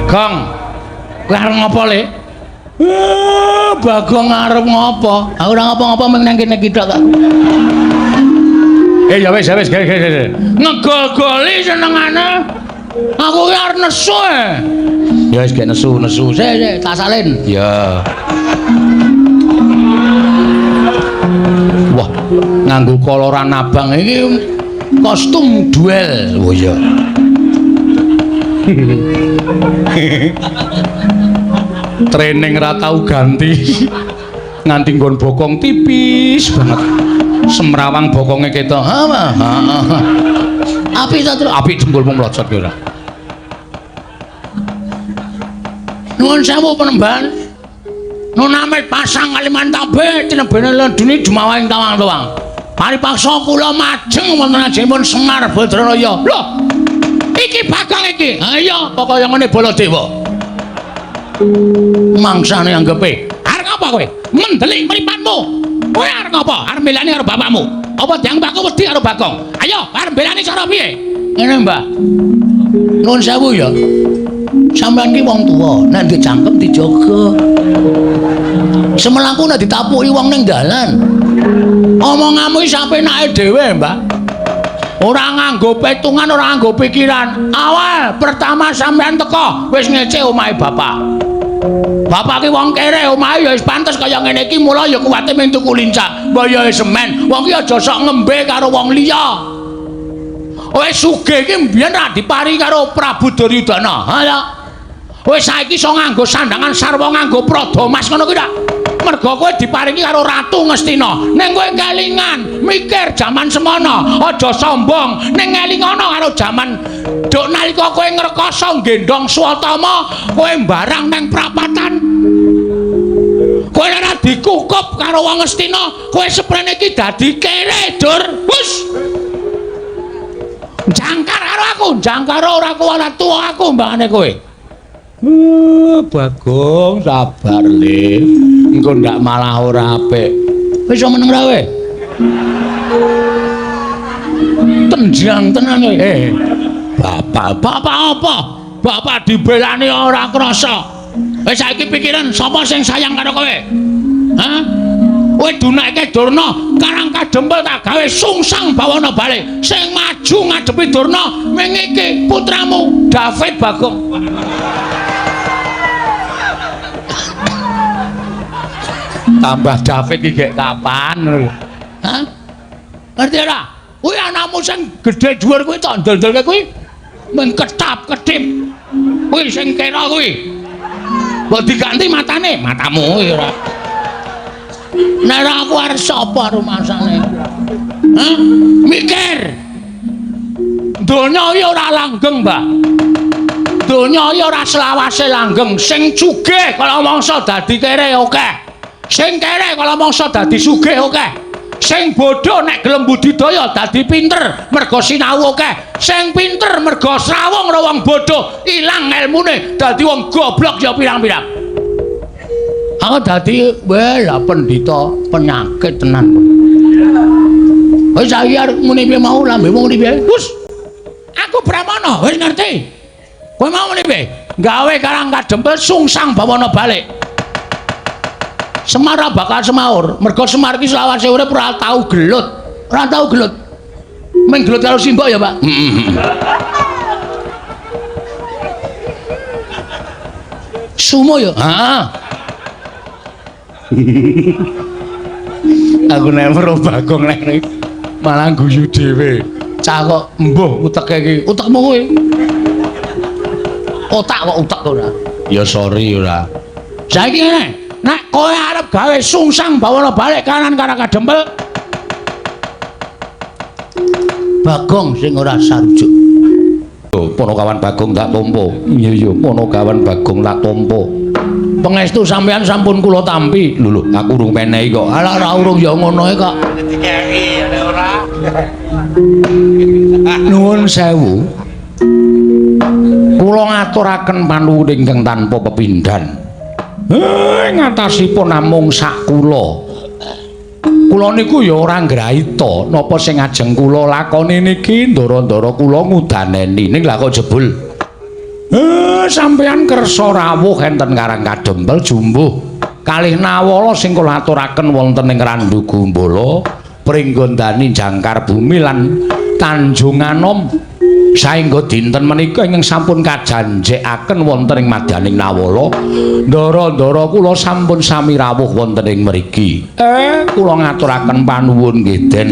Gong. Kowe arep ngopo, Le? Bagong arep ngopo? Aku ora ngopo-ngopo mung nang kene iki tok kok. Ya wis, ya wis, ge. Ngegol-goli senengane. Aku ki arep nesu. Ya wis gek nesu. Sik, tak salin. Ya. Wah, nganggo koloran abang iki kostum duel. Oh iya. Training ra tau ganti. Nganti nggon bokong tipis banget. Semrawang bokonge ketok. Ha, ha. Apik ta, Tru? Apik jempolmu mlocot ki ora. Nuwun sewu penemban. Nunamit pasang Kalimantan tinebene lendune jumawahing tawang-tawang. Paripaksa kula majeng wonten ajengipun Semar Badraraya. Lho. Iki Bagong iki. Ha iya, apa kaya ngene Baladewa. Mangsane anggepe. Arep ngapa kowe? Mendelik mripatmu. Kowe arep ngapa? Arep mbelani karo bapakmu. Apa dianggep aku wedi karo Bagong? Ayo, arep mbelani cara piye? Ngene, Mbah. Nuwun sewu ya. Sampeyan ki wong tuwa, nek dicangkem dijaga. Semelaku nek ditapuki wong ning dalan. Omonganmu iki sapenake dhewe, Mbah. Ora nganggo petungan, ora nganggo pikiran. Awal pertama sampeyan teko wis ngece omahe bapak. Bapak ki wong kere, omahe ya wis pantes kaya ngene iki, mula ya kuwate mung tuku lincak. Mbah ya semen. Wong ki aja sok ngembe karo wong liya. Wis sugih iki mbiyen ra dipari karo Prabu Duryudana. Ha ya. Wis saiki iso nganggo sandangan sarwa nganggo prada mas ngono kuwi ta. Mergo kowe diparingi karo Ratu Ngastina. Ning kowe kelingan mikir jaman semono, aja sombong. Ning ngelingono karo jaman duk nalika kowe ngrekoso nggendhong Swatama, kowe mbarang nang prapatan. Kowe ora dikukup karo wong Ngastina, kowe seprene iki dadi kere, Dur. Hus. Jangkar karo aku, jangkar ora kuwara tuwa aku mbangane kowe. Bagong sabar le. Engko ndak malah ora apik. Wis iso meneng ra kowe? Tenjang tenan kowe. Bapak, bapak apa? Bapak dibelani ora krasa. Wis saiki pikiran sapa sing sayang karo kowe? Hah? Kowe dunake Durna, Karang Kadempel tak gawe sungsang bawana balik. Sing maju ngadepi Durna ming iki putramu David Bagong. Tambah David iki gek kapan? Hah? Ngerti ora? Kuwi anakmu sing gedhe dhuwur kuwi tak ndel-ndelke kuwi mung ketap-ketip. Kuwi sing kera kuwi. Mbok diganti matane, matamu kuwi ora. Nek ora aku arep sapa rumasane? Hah? Mikir. Donya iki ora langgeng, Mbah. Donya iki ora selawase langgeng. Sing sugih kala mangsa dadi kere akeh. Sing kere kala mangsa dadi sugih akeh. Sing bodho nek gelem budidaya dadi pinter mergo sinau akeh. Sing pinter mergo srawung karo wong bodho ilang elmune dadi wong goblok ya pirang-pirang. Aku dadi lah pendhita penyakit tenan. Wis saiki arep muni piye mau lambemu muni piye? Wus. Aku Brahmana, wis ngerti. Kowe mau muni piye? Gawe Karang Kadempel sungsang bawana balik. Semar bakal semaur, mergo Semar iki selawase urip ora tau gelut. Ora tau gelut. Mung gelut karo simbok ya, Pak. Sumo ya? Heeh. Aku nek weruh Bagong nek malah guyu dhewe. Cah kok embuh uteke iki. Utekmu kuwi. Otak kok utek ora. Ya sorry ora. Saiki ngene, nek kowe arep gawe sungsang bawana balik kanan Karang Kadempel, Bagong sing ora sarujuk. Ponokawan Bagong tak tampa. Iya iya, Ponokawan Bagong tak tampa. Pangestu sampean sampun kula tampi. Lho lho, aku urung menehi kok. Alah ora urung ya ngono ae kok. Dikeki nek ora. Nuwun sewu. Kula ngaturaken panuwun ingkang tanpa pepindhan. Ngatasipun namung sak kula. Kula niku ya ora ngraita napa sing ajeng kula lakoni niki ndara-ndara kula ngudaneni. Ning lha kok jebul. Sampeyan kersa rawuh enten Karang Kadempel jumbuh kalih nawala sing kula aturaken wonten ing Randu Gumbala, Pringgondani Jangkar Bumi lan Tanjung Anom. Saengga dinten menika ingkang sampun kajanjekaken wonten ing madyaning nawala, ndara-ndara kula sampun sami rawuh wonten ing mriki. Kula ngaturaken panuwun nggih, Den.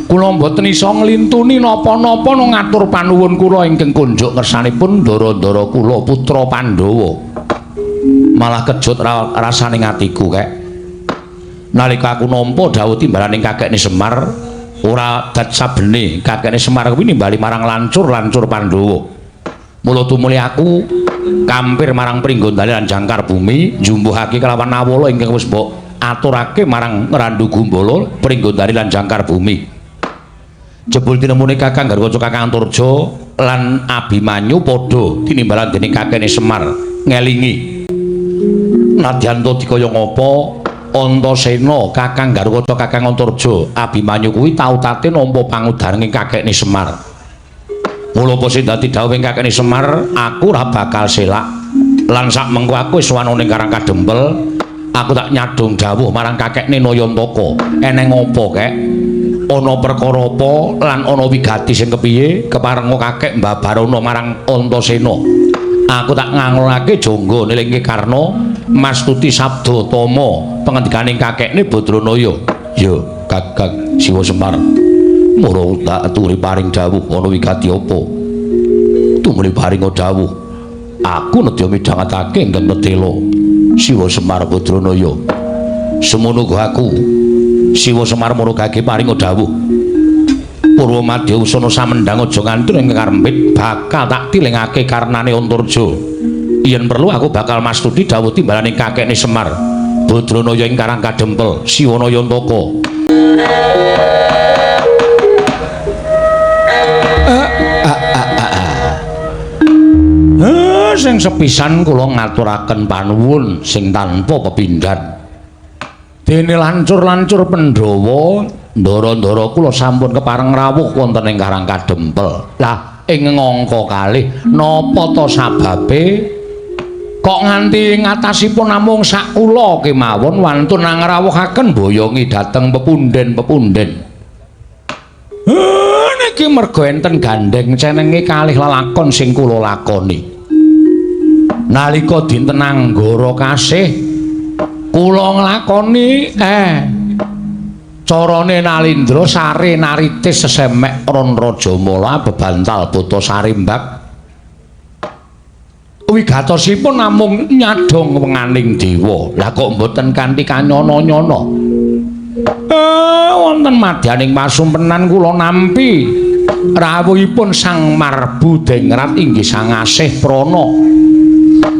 Kula mboten iso nglintuni napa-napa ngatur panuwun kula ingkang kunjuk ngersanipun ndara-ndara kula putra Pandhawa. Malah kejut rasane atiku kek. Nalika aku nampa dawuh timbalaning kakekne Semar, ora dat sabene kakekne Semar kuwi nimbali marang lancur-lancur Pandhawa. Mula tumuli aku kampir marang Pringgondani lan Jangkar Bumi njumbuhake kelawan nawala ingkang wis mbok aturake marang Randu Gumbala, Pringgondani lan Jangkar Bumi. Jebul tinemune Kakang Garwaca Kakang Antarja lan Abimanyu padha tinimbalan dening kakekne Semar ngelingi. Nadyan ta dikaya ngapa Antasena Kakang Garwaca Kakang Antarja Abimanyu kuwi tau tate nampa pangudaring kakekne Semar. Mula apa sing dadi dawuhing kakekne Semar, aku ora bakal selak. Lan sak mengko aku wis sowan ning Karang Kadempel, aku tak nyadong dawuh marang kakekne Nayantaka. Eneng apa, Kek? Ana perkara apa lan ana wigati sing kepiye keparenga kakek mbabarana marang Antasena. Aku tak nganglake jangga nilingke Karna mastuti sabda tama pengendikaning kakekne Badranaya. Ya, Kakang Siwa Semar. Mula tak aturi paring dawuh ana wigati apa? Tumuli paring dawuh. Aku nedya midhangetake ingkang petela Siwa Semar Badranaya. Semono uga aku Siwa Semar murugake paring dawuh. Purwa madya usana samendhang aja nganti ing karempit bakal tak tilingake karnane Antarja. Yen perlu aku bakal mastuti dawuh timbalaning kakekne Semar Badranaya ing Karang Kadempel Siwa Nayantaka. Sing sepisan kula ngaturaken panuwun sing tanpa pepindhan. Dene lancur-lancur Pandhawa, ndara-ndara kula sampun kepareng rawuh wonten ing Karang Kadempel. Lah ing ngangka kalih napa ta sababe kok nganti ngatasipun namung sak kula kemawon wantun ngrawuhaken boyongi dhateng pepunden-pepunden. Niki merga enten gandheng cenenge kalih lelakon sing kula lakoni. Nalika dinten Anggara kasih kula nglakoni carane Nalindra sare naritis sesemek ron Rajamala bebantal buta sarimbak. Wigatosipun namung nyadhong wenganing dewa. Lah kok mboten kanthi kanyana-nyana. Wonten madyaning pasumpenan kula nampi rawuhipun Sang Marbu Dengrat inggih Sang Asih Prana.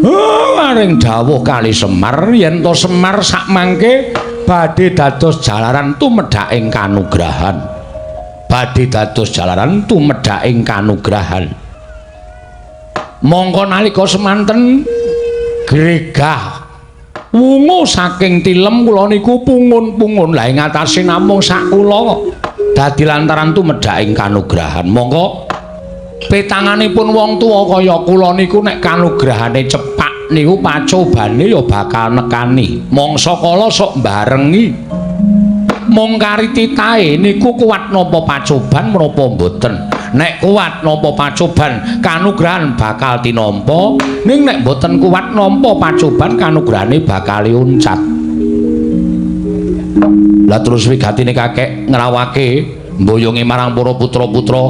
Paring dawuh kali Semar yen to Semar sakmangke badhe dados jalaran tumedhaking kanugrahan. Badhe dados jalaran tumedhaking kanugrahan. Mongko nalika semanten gregah wungu saking tilem kula niku pungun-pungun. Lah ing atase namung sak kula dadi lantaran tumedhaking kanugrahan. Mongko petanganipun wong tuwa kaya kula niku nek kanugrahane cepak niku pacobane ya bakal nekani. Mangsa kala sok mbarengi. Mung kari titahe niku kuat napa pacoban menapa mboten. Nek kuat napa pacoban kanugrahan bakal tinampa, ning nek mboten kuat nampa pacoban kanugrahane bakal uncat. Lah terus wigatine kakek ngrawake mboyonge marang para putra-putra.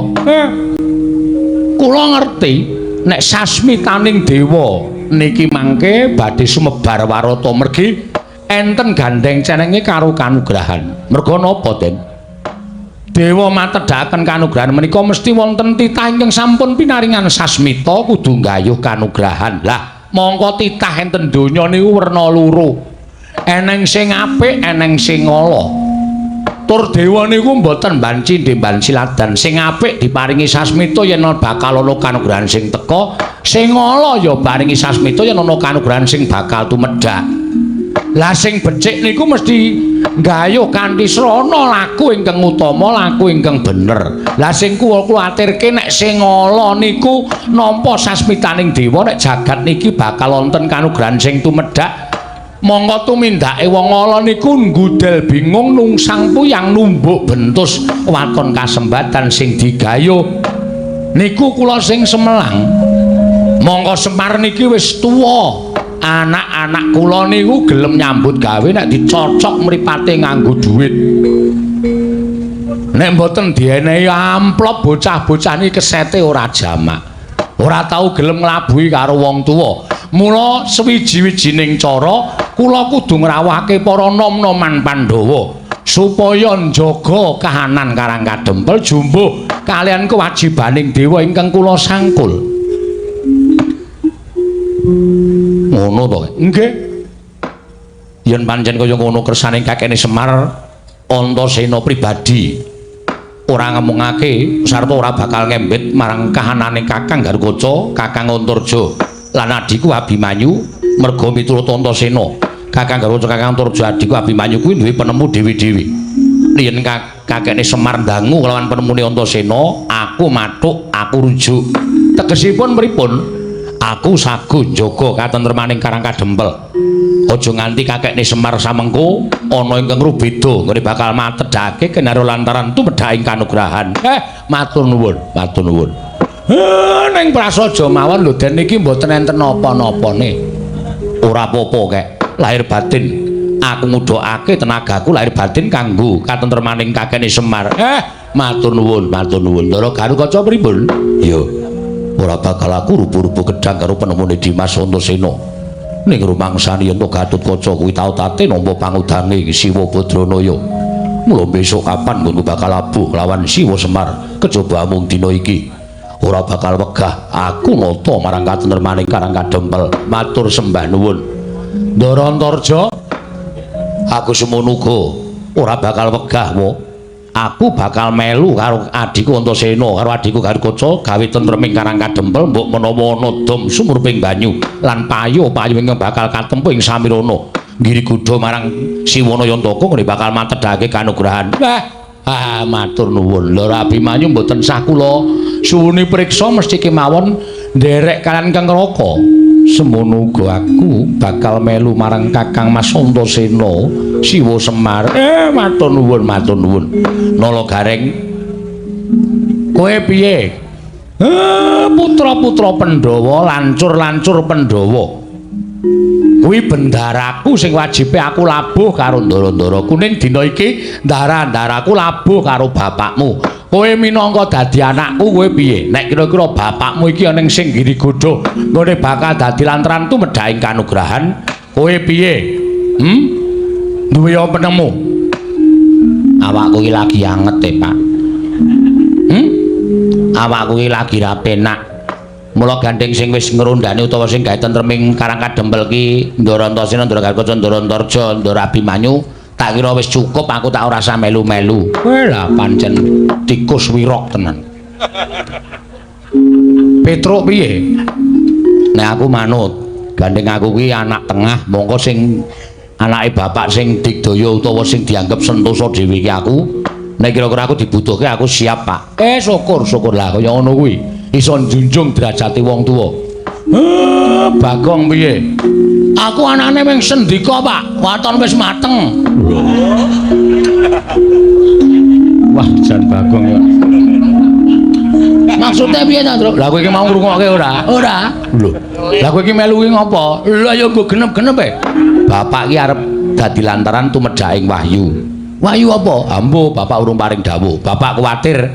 Kula ngerti nek sasmitaning dewa niki mangke badhe sumebar warata mergi enten gandheng cenenge karo kanugrahan. Merga napa, Den? Dewa matedhaken kanugrahan menika mesti wonten titah ingkang sampun pinaringan sasmita kudu nggayuh kanugrahan. Lah, mongko titah enten donya niku werna loro. Eneng sing apik, eneng sing ala. Tur dewa niku mboten banci ndemban siladan. Sing apik diparingi sasmita yen bakal ana kanugrahan sing teka, sing ala ya paringi sasmita yen ana kanugrahan sing bakal tumedhak. Lah sing becik niku mesti nggayuh kanthi srana laku ingkang utama, laku ingkang bener. Lah sing kula kuwatirke nek sing ala niku nampa sasmitaning dewa nek jagat niki bakal wonten kanugrahan sing tumedhak. Mongko tumindake wong ala niku nggudel bingung nungsang puyang numbuk bentus waton kasembatan sing digayuh. Niku kula sing semelang. Mongko Semar niki wis tuwa. Anak-anak kula niku gelem nyambut gawe nek dicocok mripate nganggo dhuwit. Nek mboten dienehi amplop bocah-bocah niki kesete ora jamak. Ora tau gelem nglabuhi karo wong tuwa. Mula sewiji-wijining cara kula kudu ngrawuhake para nom-noman Pandhawa supaya njaga kahanan Karang Kadempel jumbuh kaliyan kewajibaning dewa ingkang kula sangkul. Ngono to? Nggih. Yen pancen kaya ngono kersane kakene Semar Antasena pribadi ora ngemungake sarta ora bakal ngembet marang kahanane Kakang Garukaca, Kakang Antarja lan adhiku Abimanyu merga miturut Antasena. Kakang Garukaca, Kakang Antarja, adhiku Abimanyu kuwi duwe penemu dhewe-dhewe. Yen kakene Semar ndangu kelawan penemune Antasena, aku mathuk, aku rujuk. Tegesipun pripun? Aku sago njaga katentremaning Karang Kadempel. Aja nganti kakekne Semar samengko ana ingkang rubeda nggone bakal matedhake kenaro lantaran tumedhaking kanugrahan. Matur nuwun, matur nuwun. Ning prasaja mawon lho Den niki mboten enten napa-napane. Ora apa-apa kek, lahir batin. Aku ngudhokake tenagaku lahir batin kanggo katentremaning kakekne Semar. Matur nuwun, matur nuwun. Ndara Garukaca pripun? Ya. Ora bakal aku rubuh-rubuh gedhang karo penemune Dimas Antasena. Ning rumangsani yen Gatotkaca kuwi tau tate nampa pangudange Siwa Badranaya. Mula besok kapan nggonku bakal labuh lawan Siwa Semar kejaba amung dina iki. Ora bakal wegah aku nata marang katentremaning Karang Kadempel. Matur sembah nuwun. Ndara Antarja, aku semono uga ora bakal wegah wo. Aku bakal melu karo adhiku Antasena karo adhiku Garukaca gawe tentreming Karang Kadempel mbok menawa ana dom sumurping banyu lan payo-payo ingkang bakal katempuh ing samirana nggiri gudha marang Siwana Yantaka ngene bakal matedhake kanugrahan. Wah, matur nuwun. Lho Abimanyu mboten sah kula suwuni priksa mesti kemawon nderek kalian Kang Raka. Semono uga aku bakal melu marang Kakang Mas Antasena Siwa Semar. Matur nuwun, matur nuwun. Nala Gareng, kowe piye? Putra-putra Pandhawa, lancur-lancur Pandhawa. Kuwi bendaraku sing wajibe aku labuh karo ndara-ndaraku. Ning dina iki ndara-ndaraku labuh karo bapakmu. Kowe minangka dadi anakku kowe piye? Nek kira-kira bapakmu iki ana sing ngiri godha, nggone bakal dadi lantaran tumedhaking kanugrahan, kowe piye? Duwe apa penemu? Awakku iki lagi anget e, Pak. Awakku iki lagi ra penak. Mula gandeng sing wis ngrondani utawa sing gawe tentreming Karang Kadempel ki Ndara Antasena, Ndara Garukaca, Ndara Antarja, Ndara Abimanyu, tak kira wis cukup aku tak ora usah melu-melu. Lah pancen tikus wirok tenan. Petruk piye? Nek aku manut, gandeng aku kuwi anak tengah, mongko sing anake bapak sing digdaya utawa sing dianggep sentosa dhewe iki aku. Nek kira-kira aku dibutuhke aku siap, Pak. Syukur, syukur lah kaya ngono kuwi. Iso njunjung derajate wong tuwa. Bagong piye? Aku anane mung sendika, Pak. Waton wis mateng. Wah, jan Bagong ya. Maksudnya piye ta, Truk? Lah kowe iki mau ngrungokke ora? Ora. Lho. Lah kowe iki melu kuwi ngopo? Lah ya nggo genep-genep e. Bapak iki arep dadi lantaran tumedhaking wahyu. Wahyu apa? Ambo, bapak urung paring dawuh. Bapak kuwatir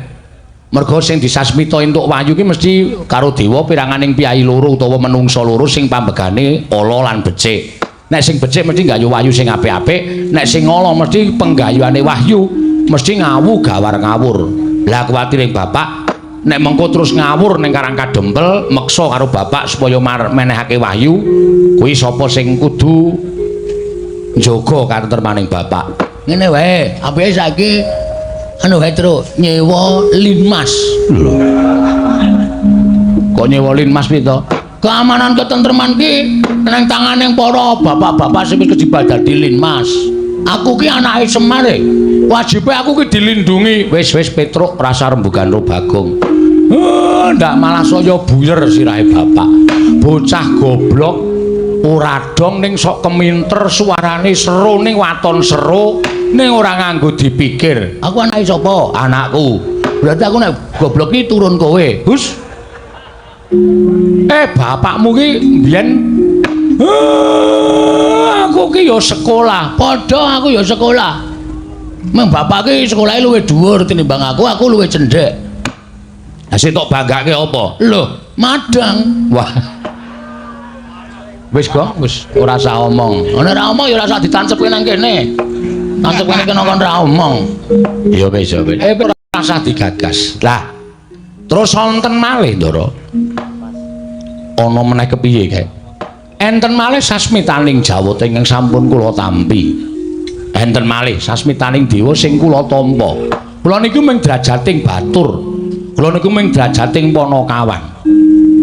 mergo sing disasmita entuk wahyu ki mesti karo dewa piranganing piyai loro utawa menungsa loro sing pambegane ala lan becik. Nek sing becik mesti nggayuh wahyu sing apik-apik, nek sing ala mesti penggayuhane wahyu mesti ngawu gawar ngawur. Lah kuwatir ing bapak nek mengko terus ngawur ning Karang Kadempel meksa karo bapak supaya menehake wahyu kuwi sapa sing kudu njaga katentremaning bapak. Ngene wae, apike saiki anu wae Truk, nyewa linmas. Lho. Kok nyewa linmas piye to? Keamanan ketentreman ki nang tangane para bapak-bapak sing wis kejibal dadi Linmas. Aku ki anake Semar e. Wajibe aku ki dilindungi. Wis wis Petruk rasa rembugan ro Bagong. Ndak malah saya buyer sirahe bapak. Bocah goblok ora dong ning sok keminter suarane seru ning waton seru ning ora nganggo dipikir. Aku anake sapa? Anakku. Berarti aku nek goblok ki turun kowe. Hus. Bapakmu ki mbiyen aku ki ya sekolah. Padha aku ya sekolah. Meng bapak ki sekolahe luwih dhuwur tinimbang aku luwih cendhek. Lah sing tok banggake apa? Lho, madang. Wah. Wis kok, wis ora usah omong. Nek ora omong ya ora usah ditancepke nang kene. Tancepke nang kene kon ora omong. Ya wis ya wis. Ora usah digagas. Lah, terus wonten malih, Ndara. Ana meneh kepiye kae? Enten malih sasmitaning Jawata ingkang sampun kula tampi. Enten malih sasmitaning dewa sing kula tampa. Kula niku mung drajating batur. Kula niku mung drajating panakawan.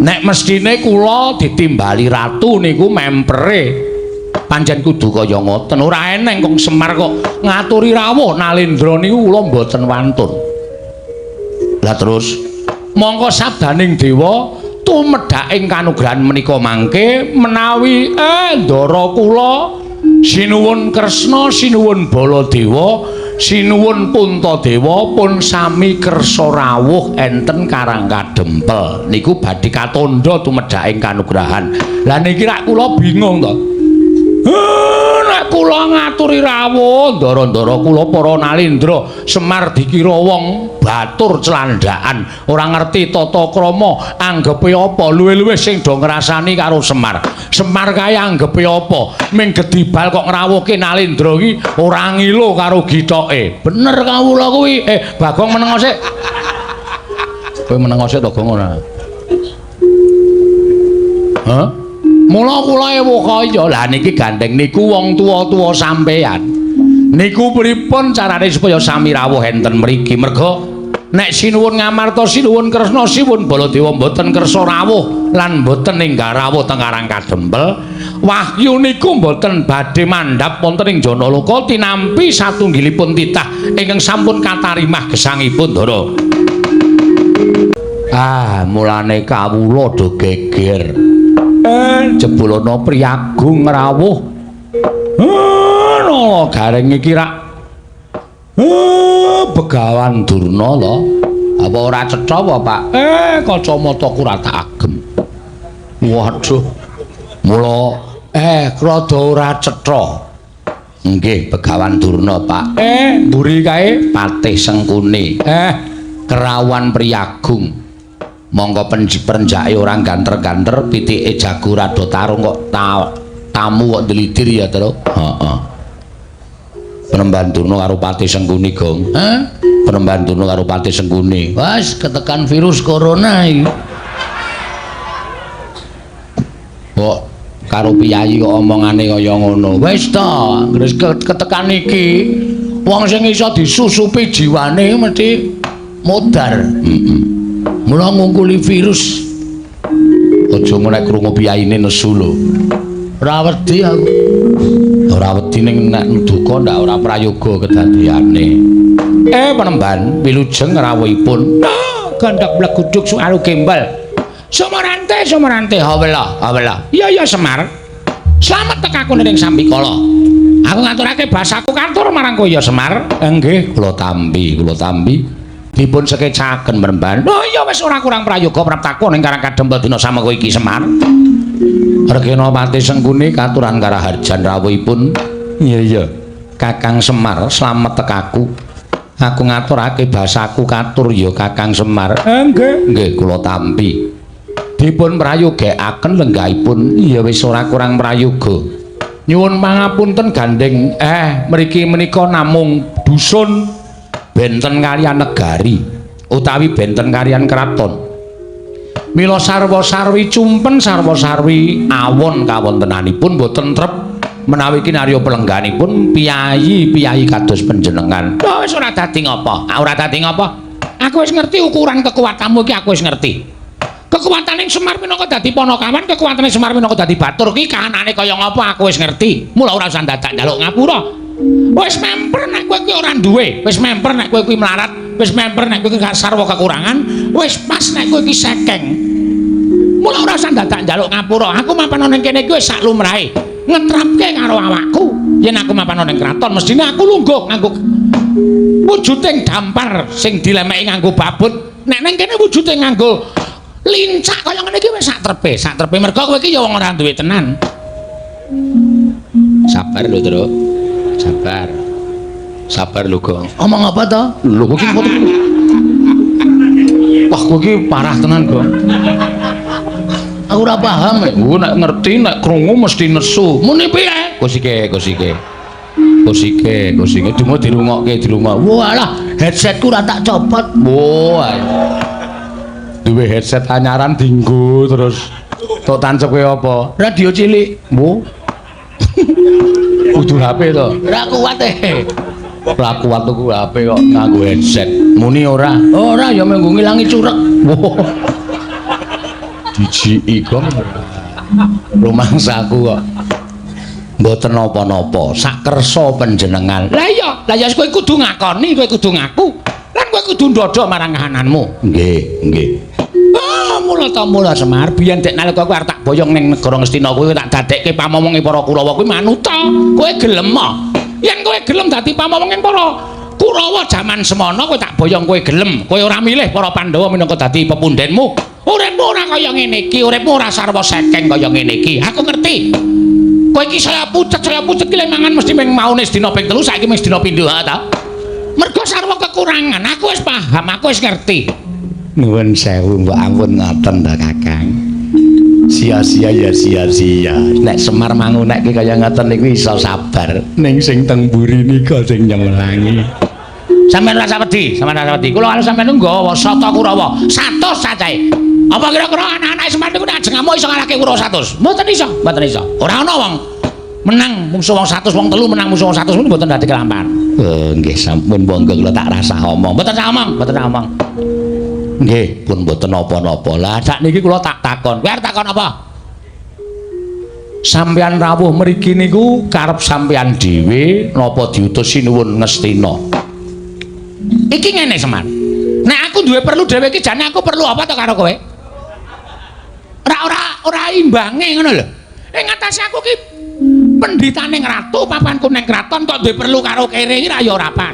Nek mestine kula ditimbali ratu niku mempere pancen kudu kaya ngoten. Ora eneng kong Semar kok ngaturi rawuh Nalendra niku kula mboten wantun. Lah terus mongko sabdaning dewa tumedhaking kanugrahan menika mangke menawi ndara kula sinuwun Kresna, sinuwun Baladewa, sinuwun Puntadewa pun sami kersa rawuh enten Karang Kadempel niku badhe katandha tumedhaking kanugrahan. Lah niki rak kula bingung to. Nek kula ngaturi rawuh ndara-ndara kula para Nalendra Semar dikira wong batur clandaan ora ngerti tata krama anggepe apa luwih-luwih sing do ngrasani karo Semar. Semar kae anggepe apa? Ming gedibal kok ngrawuhke Nalendra iki ora ngilo karo githoke. Bener kawula kuwi. Bagong meneng sik. Kowe meneng sik to Gong ora? Hah? Mula kula ewuh kaya. Lah niki gandeng niku wong tuwa-tuwa sampeyan. Niku pripun carane supaya sami rawuh enten mriki? Merga nek sinuwun Ngamarta, sinuwun Kresna, sinuwun Baladewa mboten kersa rawuh lan mboten enggal rawuh teng Karang Kadempel, wahyu niku mboten badhe mandhap wonten ing Janaloka tinampi satunggilipun titah ingkang sampun katarimah gesangipun Ndara. Ah, mulane kawula do geger. Jebul ana priyagung rawuh. Nala Gareng iki rak Begawan Durna to. Apa ora cetha apa, Pak? Kacamataku ora tak agem. Waduh. Mula rada ora cetha. Nggih, Begawan Durna, Pak. Mburi kae Patih Sengkuni. Kerawan priyagung. Monggo perenjake ora ganter-ganter, pitike jago rada tarung kok tamu kok ndlidir ya, Tru. Heeh. Penemban Durna karo Patih Sengkuni, Gong. Hah? Penemban Durna karo Patih Sengkuni. Wes ketekan virus corona iki. Kok karo piyayi kok omongane kaya ngono. Wis to, wis ketekan iki wong sing iso disusupi jiwane mesti modar. Heeh. Mula ngungkuli virus. Aja nek krungu piyayine nesu lho. Ora wedi aku. Ora wedi ning nek duka ndak ora prayoga kedadeyane. Penemban wilujeng rawuhipun. Gandhak bleguduk suaru gembel. Sumarante, sumarante, hawela, hawela. Iya iya Semar. Slamet tekaku ning sambikala. Aku ngaturake basaku katur marang kowe ya Semar. Nggih, kula tampi, kula tampi. Dipun sekecaken Penemban. Oh iya wis ora kurang prayoga praptaku ning Karang Kadempel dina samengko iki Semar. Regena Patih Sengkuni katuran karaharjan rawuhipun. Iya iya. Kakang Semar slamet tekaku. Aku ngaturake basaku katur ya Kakang Semar. Nggih, nggih kula tampi. Dipun prayogekaken lenggahipun. Iya wis ora kurang prayoga. Nyuwun pangapunten gandeng mriki menika namung dusun benten kaliyan negari utawi benten kaliyan kraton. Mila sarwa-sarwi cumpen sarwa-sarwi awon kawontenanipun boten trep menawi kinarya pelengganipun piyayi-piyayi kados panjenengan. Oh wis ora dadi ngapa? Ora dadi ngapa? Aku wis ngerti ukuran kekuatanmu iki, aku wis ngerti. Kekuatane Semar minangka dadi panakawan, kekuatane Semar minangka dadi batur ki kahanane kaya ngapa aku wis ngerti. Mula ora usah dadak njaluk ngapura. Wis memper nek kowe kuwi ora duwe, wis memper nek kowe kuwi melarat, wis memper nek kowe kuwi sarwa kekurangan, wis pas nek kowe iki sekeng. Mula ora usah dadak njaluk ngapura. Aku mapan ning kene iki wis sak lumrahe. Ngetrapke karo awakku. Yen aku mapan ning kraton mestine aku lungguh nganggo wujuding dampar sing dilemeki nganggo babut. Nek ning kene wujude nganggo lincak kaya ngene iki wis sak trepe, sak trepe mergo kowe iki ya wong ora duwe tenan. Sabar lho, Truk. Sabar. Sabar lho, Gong. Omong apa to? Lho kowe iki wah, kowe iki parah tenan, Gong. Aku ora paham. Oh, nek ngerti nek krungu mesti nesu. Muni piye? Kosike, kosike. Kosike, kosike dungo dirungokke, dirungok. Walah, headsetku ora tak copot. Wah. Duwe headset anyaran dinggo terus tok tancep kowe apa? Radio cilik. Wo. Kudu HP to. Ora kuat e. Ora kuat tuku HP kok nganggo headset. Muni ora? Ora ya mung ngilangi curek. Wo. Dijiki kok. Rumangsaku kok. Mboten napa-napa, sakersa panjenengan. Lah iya, lah ya kowe kudu ngakoni, kowe kudu ngaku. Lan kowe kudu ndodho marang kahananmu. Nggih, nggih. Ah, mula ta mula Semar, biyen dek nalika kowe arep tak boyong ning negara Ngastina kuwi tak dadekke pamomonge para Kurawa kuwi manuta. Kowe gelem ah? Yen kowe gelem dadi pamomonge para Kurawa jaman semono kowe tak boyong kowe gelem. Kowe ora milih para Pandhawa minangka dadi pepundhenmu. Uripmu ora kaya ngene iki, uripmu ora sarwa sekeng kaya ngene iki. Aku ngerti. Kowe iki saya pucet ki lek mangan mesti mung maune sedina ping 3, saiki mung sedina pindho ha ta. Mergo sarwa kekurangan, aku wis paham, aku wis ngerti. Nuwun sewu mbok ampun ngoten ta Kakang. Sia-sia ya sia-sia. Nek Semar mangunekke kaya ngoten niku iso sabar. Ning sing teng mburi nika sing nyemelangi. Sampeyan ora wedi, sampeyan ora wedi. Kula karo sampeyan nggawa sata Kurawa 100 cacahe. Apa kira-kira anak-anak Semar niku nek ajeng ngamuk iso ngalahke Kurawa 100? Mboten iso, mboten iso. Ora ana wong menang mungsuh wong 100, wong telu menang musuh wong 100 mboten dadi kelampahan. Oh, nggih sampun monggo kula tak rasah omong. Mboten sak omong, mboten sak omong. Nggih, pun mboten napa-napa. Lah sakniki kula tak takon. Kowe arep takon apa? Sampeyan rawuh mriki niku karep sampeyan dhewe napa diutus Sinuwun Ngastina? Iki ngene Semar. Nek aku duwe perlu dhewe iki jane aku perlu apa to karo kowe? Ora imbange ngono lho. Ing atase aku ki pendhitane ratu, papanku ning kraton kok duwe perlu karo kere iki ra ya ora pas.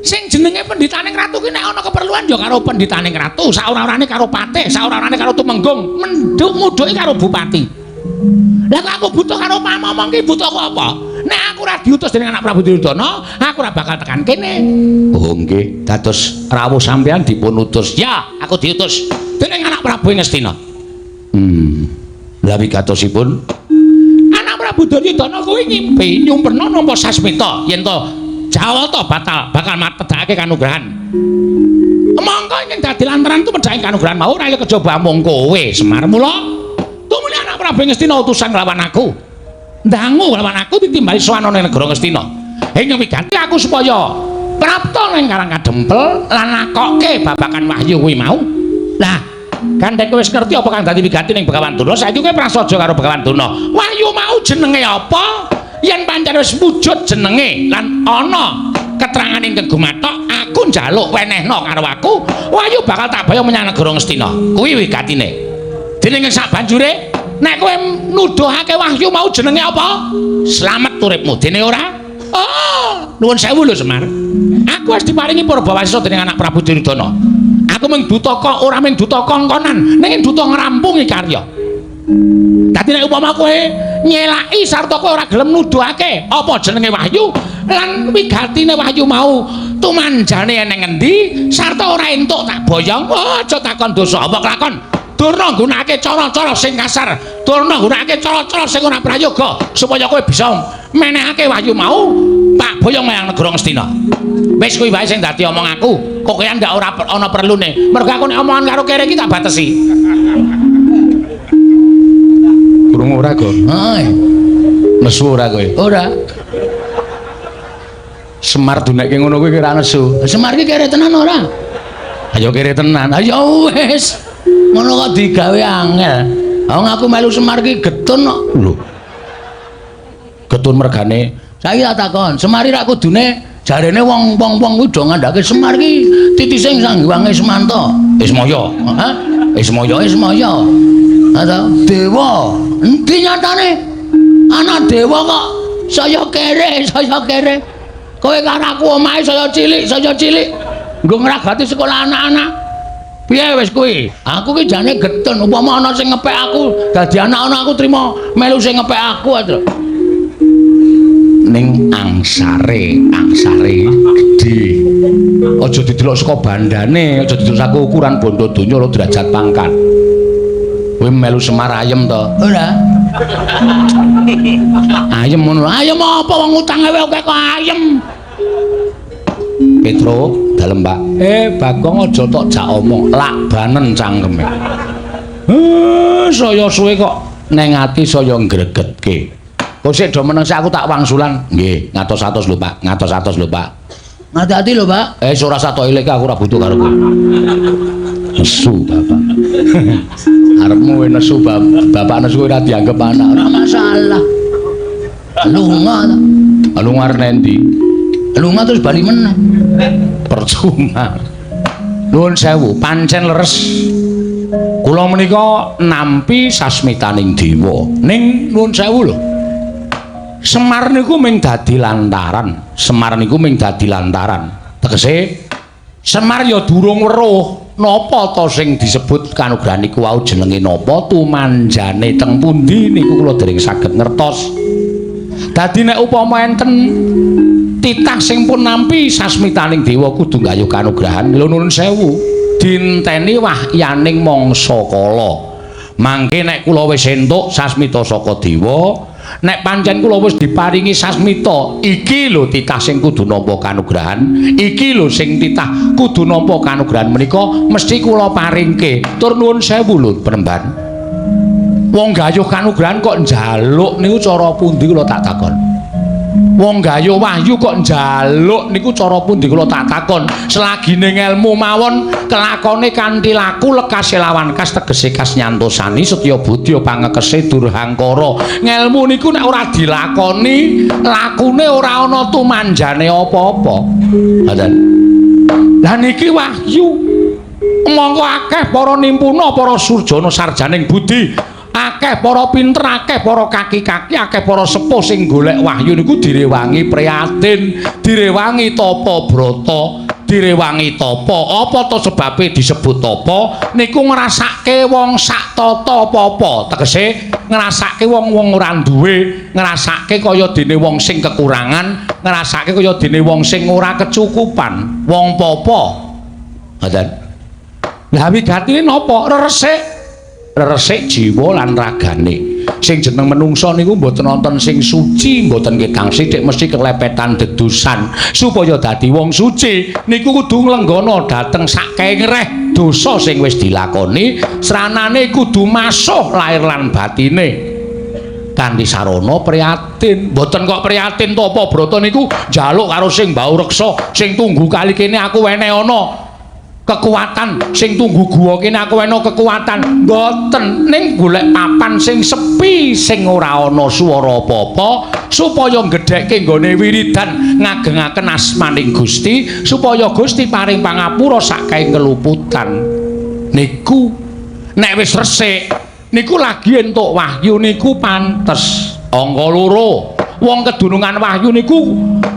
Sing jenenge pendhitane ratu ki nek ana keperluan ya karo pendhitane ratu, saora-orane karo patih, saora-orane karo tumenggung, menduk mudhuke karo bupati. Lah kok aku butuh karo pamomong ki butuhku apa? Nek aku ora diutus dening anak Prabu Duryudana, aku ora bakal tekan kene. Oh nggih, dados rawuh sampeyan dipun utus. Ya, aku diutus dening anak Prabu Ngastina. Lah wigatosipun anak Prabu Duryudana kuwi ngimpi nyumperna nampa sasmita yen to Jawata batal bakal matedhake kanugrahan. Mongko ing dadi lantaran tumedhake kanugrahan mau ora kejaba mung kowe Semar. Mula tumuli anak Prabu Ngastina utusan lawan aku. Ndangu lawan aku ditimbali sowan ana ning negara Ngastina. Ing wigati aku supaya prapta ning Karang Kadempel lan nakokke babakan wahyu kuwi mau. Lah, gandeng kowe wis ngerti apa kang dadi wigati ning Begawan Durna, saiki kowe prasaja karo Begawan Durna. Wahyu mau jenenge apa? Yen pancen wis wujud jenenge lan ana keterangan ingkang gumathok, aku njaluk wenehna karo aku, wahyu bakal tak boyong menyang negara Ngastina. Kuwi wigatine. Dening ing sabanjure, nek kowe nuduhake wahyu mau jenenge apa? Slamet uripmu. Dene ora? Oh, nuwun sewu lho Semar. Aku wis diparingi purbawasisa dening anak Prabu Duryudana. Aku mung duta kok ora mung duta kongkonan, ning duta ngrampungi karya. Dadi nek upama kowe nyelaki sarta kowe ora gelem nuduhake apa jenenge wahyu lan wigatine wahyu mau tumanjane eneng endi sarta ora entuk tak boyong, oh, aja takon dosa apa kelakon. Durna nggunakake cara-cara sing kasar, durna nggunakake cara-cara sing ora prayoga supaya kowe bisa menehake wahyu mau tak boyong menyang negara Ngastina. Wis kuwi wae sing dadi omong aku. Kok kaya ndak ora ana perlune. Mergo aku nek omongan karo kere iki tak batesi. Krungu ora, Go? Heeh. Nesu ora kowe? Ora. Semar dunekke ngono kuwi ora nesu. Semar iki kere tenan ora? Ayo kere tenan. Ayo wis. Ngono kok digawe angel. Wong aku melu Semar ki getun kok. Lho. Getun mergane. Saiki tak takon, Semar iki rak kudune jarene wong-wong kuwi do ngandhake Semar ki titise Sang Hyang Ismanta. Ismaya. Hah? Ismaya, Ismaya. Atau dewa. Endi nyatane? Ana dewa kok saya kere, saya kere. Kowe karo aku omahe saya cilik, saya cilik. Nggo ngragati sekolah anak-anak. Piye wis kuwi? Aku ki jane getun, upama ana sing ngepek aku, dadi anak-anak aku trimo melu sing ngepek aku aja. Ning angsare, angsare gedhe. Aja didelok saka bandane, aja didelok saka ukuran bondo donya ora derajat pangkat. Kowe melu Semar ayem to? Ora. Ayem ngono. Ayem apa wong utange wae akeh kok ayem. Petro, dalem Pak. Bagong aja tok jak omong, lakbanen cangkeme. Saya suwe kok neng ati saya ngregetke. Kok sik do meneng sik aku tak wangsulan. Nggih, ngatos-atos lho Pak, ngatos-atos lho Pak. Ngati-ati lho Pak. Ora usah tok ilik aku ora butuh karo kowe. Nesu bapak. Arepmu nesu bapak nesu ora dianggep anak. Ora masalah. Lunga ta. Lunga arep endi? Lunga terus bali meneh. Percuma. Nuwun sewu, pancen leres. Kula menika nampi sasmitaning dewa. Ning nuwun sewu lho. Semar niku ming dadi lantaran. Semar niku ming dadi lantaran. Tegese Semar ya durung weruh napa ta sing disebut kanugrahan niku wau jenenge napa, tumanjane teng pundi niku kula dereng saged ngertos. Dadi nek upama enten titah sing pun nampi sasmitaning dewa kudu nggayuh kanugrahan, lho nuwun sewu, dinteni wahyaning mangsa kala. Mangke nek kula wis entuk sasmita saka dewa, nek pancen kula wis diparingi sasmita, iki lho titah sing kudu nampa kanugrahan, iki lho sing titah kudu nampa kanugrahan menika mesti kula paringke. Tur nuwun sewu lho penemban. Wong gayuh kanugrahan kok njaluk niku cara pundi kula tak takon. Wong gayuh wahyu kok njaluk niku cara pundi kula tak takon. Selagine ngelmu mawon kelakone kanthi laku lekase lawan kas tegese kas nyantosani setya budya pangekese durhangkara. Ngelmu niku nek ora dilakoni, lakune ora ana tumanjane apa-apa. Ngoten. Lah niki wahyu. Mongko akeh para nimpuna, para surjana sarjaning budi, akeh para pinter, akeh para kaki-kaki, akeh para sepuh sing golek wahyu niku direwangi prihatin, direwangi tapa brata, direwangi tapa. Apa to sebabe disebut tapa? Niku ngrasake wong sak tata apa-apa. Tegese ngrasake wong-wong ora duwe, ngrasake kaya dene wong sing kekurangan, ngrasake kaya dene wong sing ora kecukupan, wong papa. Ngoten. Lah wigatine napa? Reresik. Reresik jiwa lan ragane. Sing jeneng menungsa niku mboten wonten sing suci, mboten ketang sithik mesti kelepetan dedusan. Supaya dadi wong suci niku kudu nglenggana dhateng sakengreh dosa sing wis dilakoni, sranane kudu masuh lahir lan batine. Kanthi sarana prihatin. Mboten kok prihatin tapa brata niku njaluk karo sing mbau reksa, sing tunggu kali kene aku wene ana kekuatan, sing tunggu guwa kene aku wena kekuatan. Mboten, ning golek papan sing sepi, sing ora ana swara apa-apa, supaya nggedhekke nggone wiridan ngagengaken asmaning Gusti, supaya Gusti paring pangapura saking keluputan. Niku nek wis resik niku lagi entuk wahyu niku pantes. Angka loro, wong kedunungan wahyu niku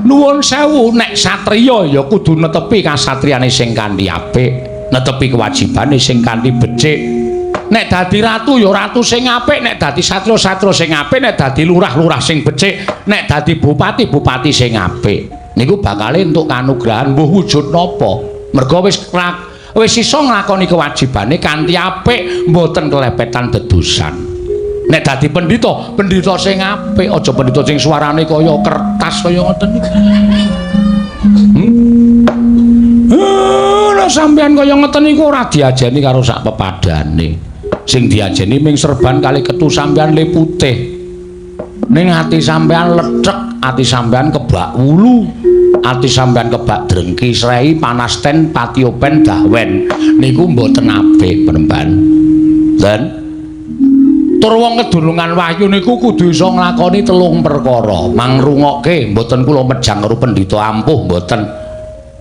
nuwun sewu, nek satriya ya kudu netepi kasatriyane sing kanthi apik, netepi kewajibane sing kanthi becik. Nek dadi ratu ya ratu sing apik, nek dadi satriya-satriya sing apik, nek dadi lurah-lurah sing becik, nek dadi bupati-bupati sing apik. Niku bakale entuk kanugrahan mbuh wujud napa. Merga wis iso nglakoni kewajibane kanthi apik, mboten kelepetan dedusan. Nek dadi pendhita, pendhita sing apik, aja pendhita sing suarane kaya kertas kaya ngoten niku. Lah sampean kaya ngoten niku ora diajeni karo sak pepadane. Sing diajeni ming serban kali ketu sampean le putih. Ning ati sampean lethek, ati sampean kebak wulu, ati sampean kebak drengki, srei, panasten, patiopen, dahwen. Niku mboten apik, penemban. Dan tur wong kedunungan wahyu niku kudu iso nglakoni telung perkara. Mangrungokke mboten kula mejang karo pendhita ampuh mboten.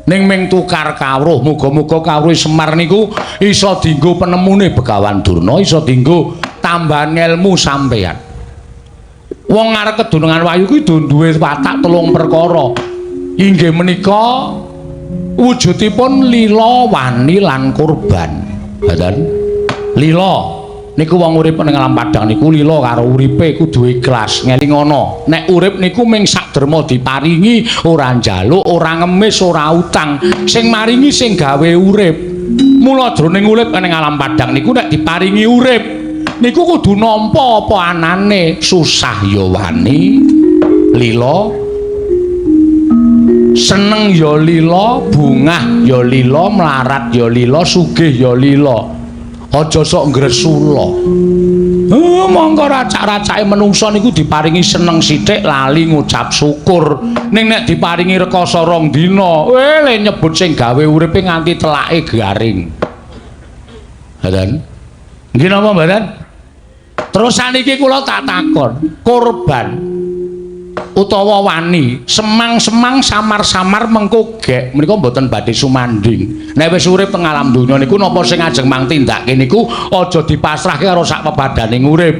Ning ming tukar kawruh, muga-muga kawruh Semar niku iso dienggo penemune Begawan Durna, iso dienggo tambahan ilmu sampeyan. Wong arep kedunungan wahyu kuwi duwe watak telung perkara. Inggih menika wujudipun lila, wani lan kurban. Mboten? Lila niku wong urip ning alam padang niku lila karo uripe kudu ikhlas. Ngelingono, nek urip niku ming sak derma diparingi, ora njaluk, ora ngemis, ora utang. Sing maringi sing gawe urip. Mula jroning urip ning alam padang niku nek diparingi urip niku kudu nampa apa anane, susah ya wani, lila, seneng ya lila, bungah ya lila, melarat ya lila, sugih ya lila. Aja sok ngresula. Mongko racak-racake menungsa niku diparingi seneng sithik lali ngucap syukur. Ning nek diparingi rekoso rong dina, le nyebut sing gawe uripe nganti telake garing. Mboten? Nggih napa mboten? Terus saniki kula tak takon, korban utawa wani semang-semang samar-samar mengko gek menika mboten badhe sumanding. Nek wis urip teng alam donya niku napa sing ajeng mang tindake niku aja dipasrahke karo sak pepadaning urip,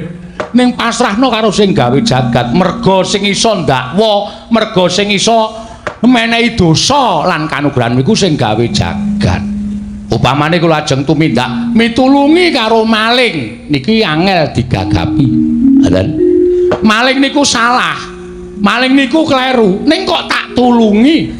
ning pasrahno karo sing gawe jagat. Merga sing iso ndakwa, merga sing iso menehi dosa lan kanugrahan niku sing gawe jagat. Upamane kula ajeng tumindak mitulungi karo maling niki angel digagapi. Ngoten. Maling niku salah, maling niku kleru, ning kok tak tulungi.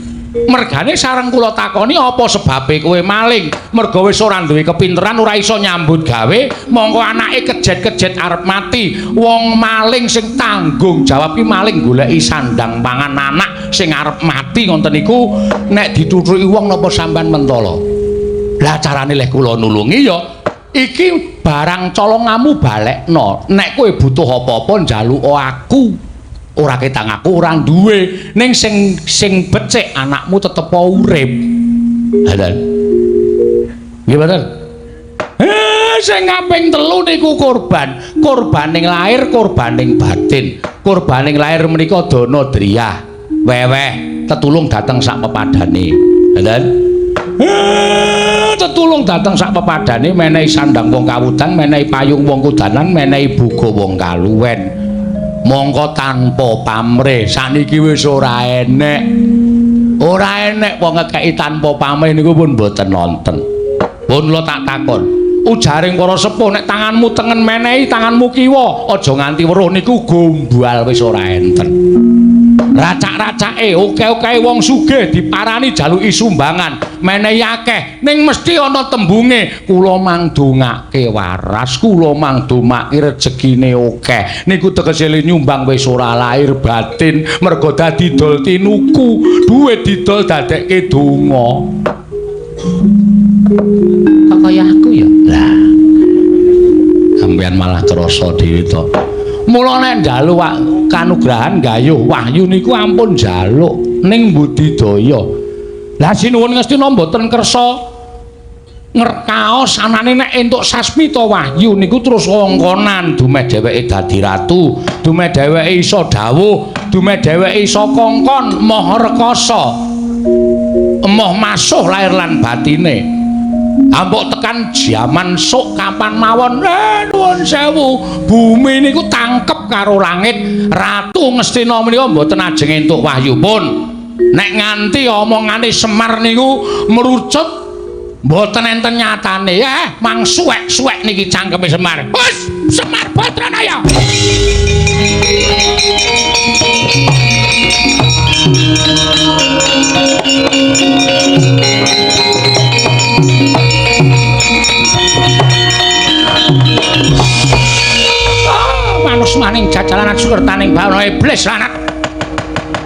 Mergane sareng kula takoni apa sebabe kowe maling? Merga wis ora duwe kepinteran, ora iso nyambut gawe, mongko anake kejet-kejet arep mati. Wong maling sing tanggung jawab ki maling goleki sandang pangan anak sing arep mati ngoten niku nek dituthuki wong napa sampean mentala? Lah carane leh kula nulungi ya iki barang colongamu balekno. Nek kowe butuh apa-apa njaluk aku. Ora ketang aku ora duwe, ning sing sing becik anakmu tetep urip. Lha nggih mboten? Sing kaping telu niku korban. Korbaning lahir, korbaning batin. Korbaning lahir menika dana driyah, weweh, tetulung dateng sak pepadane. Lha tetulung dateng sak pepadane, menehi sandang wong kawudan, menehi payung wong kudanan, menehi buga wong kaluwen. Mongko tanpa pamrih saniki wis ora enek. Ora enek wong ngekeki tanpa pamrih niku pun mboten nonten. Pun kula tak takon, ujaring para sepuh nek tanganmu tengen menehi tanganmu kiwa, aja nganti weruh niku gombal wis ora enten. Racak-racake oke-oke wong sugih diparani jaluki sumbangan, menehi akeh, ning mesti ana tembunge kula mangdongake waras, kula mangdomake rejekine akeh. Niku tegese nyumbang wis ora lahir batin, merga dadi dol tinuku, duit didol dadekke donga. Kok kaya aku ya? Lah. Sampeyan malah krasa dhewe to. Mula nek njaluk kanugrahan gayuh wahyu niku ampun njaluk ning budidaya. Lah sinuwun Ngastina mboten kersa ngerkaos anane nek entuk sasmita wahyu niku terus wongkonan dumeh dheweke dadi ratu, dumeh dheweke iso dawuh, dumeh dheweke iso kongkon moh rekasa, emoh masuh lahir lan batine. Ampuk tekan jaman sok kapan mawon, nuwun sewu, bumi niku tangkep karo langit. Ratu Ngastina menika mboten ajeng entuk wahyu pun. Nek nganti omongane Semar niku merucut mboten enten nyatane, mang suwek-suwek niki cangkeme Semar. Wes, Semar Badranaya. Manus maning jajalanan sukertaning bawana iblis lanat.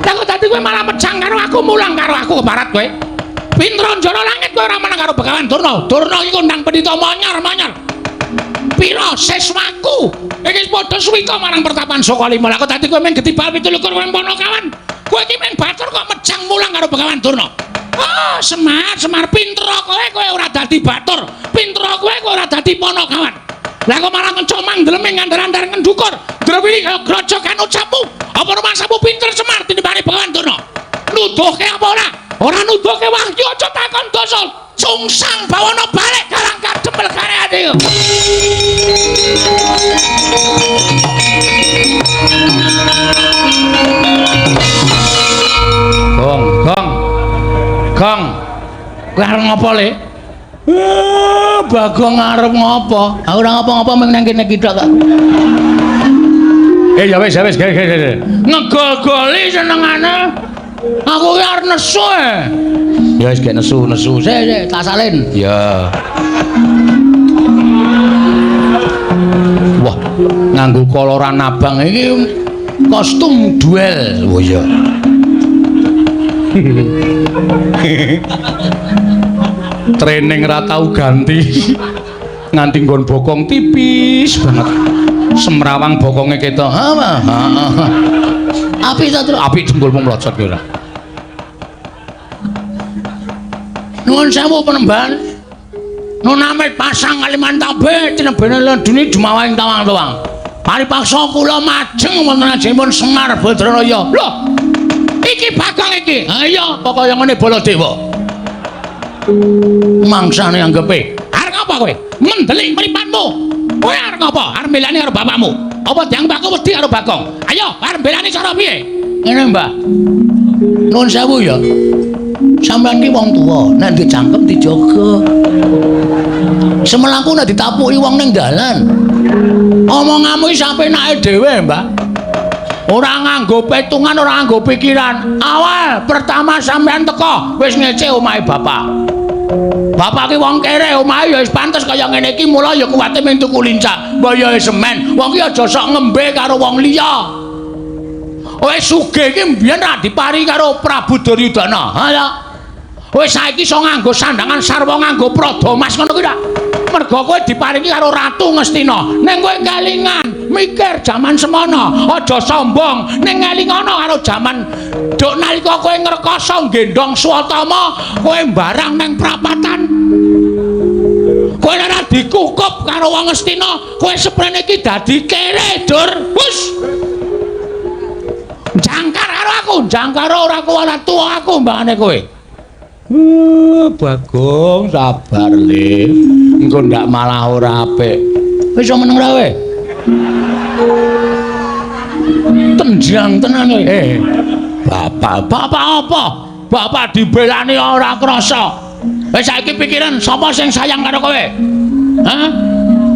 Lah kok dadi kowe malah mejang karo aku, mulang karo aku keparat kowe. Pinter njara langit kowe ora menang karo Begawan Durna. Durna iki kondang pendhita monyor-monyor. Pira siswaku iki padha suwika marang pertapan Sokalima. Lah kok dadi kowe mung getibal 27 kowe Panakawan. Kowe iki mung batur kok mejang mulang karo Begawan Durna. Oh, Semar, Semar pinter kowe, kowe ora dadi batur. Pinter kowe, kowe ora dadi Panakawan. Lah kok malah ngencok mangdeleme ngandar-andar ngendukur. Drewili kaya grojokan ucapmu. Apa rumangsamu pinter Semar tinimbangane Begawan Durna? Nuduhke apa ora? Ora nuduhke wahyu aja takon dosa. Sungsang bawana balik karang kadempel kareane. Gong, gong. Gong. Kowe arep ngopo, Le? Bagong arep ngopo? Aku ora ngopo-ngopo mung nang kene iki tok kok. Ya wis, ya wis, ge. Ngegol-goli senengane. Aku ki arep nesu. Ya wis gek nesu-nesu. Sik, sik, tak salin. Ya. Wah, nganggo koloran abang iki kostum duel. Oh iya. Training ra tau ganti. Nganti nggon bokong tipis banget. Semrawang bokonge ketok. Ha, ha. Apik ta, Tru? Apik jempolmu mlocot ki ora. Nuwun sewu penemban. Nunamit pasang Kalimantabe tinebene ledune jumawahing tawang-tawang. Paripaksa kula majeng wonten ajengipun Semar Badraraya. Lho. Iki Bagong iki. Ha iya, apa kaya ngene Baladewa. Mangsane anggepe. Arep ngapa kowe? Mendelik mripatmu. Kowe arep ngapa? Arep mbelani karo bapakmu. Apa dianggep aku wedi karo Bagong? Ayo, arep mbelani cara piye? Ngene, Mbah. Nuwun sewu ya. Sampeyan ki wong tuwa, nek dicangkem dijaga. Semelaku nek ditapuki wong ning dalan. Omonganmu iki sapenake dhewe, Mbah. Ora nganggo petungan, ora nganggo pikiran. Awal pertama sampeyan teko wis ngece omahe bapak. Bapak ki wong kere, omahe ya wis pantes kaya ngene iki, mula ya kuwate mung tuku lincah. Mbah ya semen, wong ki aja sok ngembe karo wong liya. Wis sugih iki mbiyen ra dipari karo Prabu Duryudana. Ha ya. Wis saiki iso nganggo sandangan sarwa nganggo prada mas ngono kuwi ta. Mergo kowe diparingi karo Ratu Ngastina. Ning kowe kelingan mikir jaman semono, aja sombong. Ning ngelingono karo jaman duk nalika kowe ngrekasa nggendhong Swatama, kowe mbarang ning prapatan. Kowe ora dikukup karo wong Ngastina, kowe seprene iki dadi kere, Dur. Hus. Jangkar karo aku, jangkar ora kuwala tuwa aku mbangane kowe. Bagong sabar le. Engko ndak malah ora apik. Wis iso meneng ra kowe? Tenjang tenan kowe. Bapak, bapak apa? Bapak dibelani ora krasa. Wis saiki pikiran sapa sing sayang karo kowe? Hah?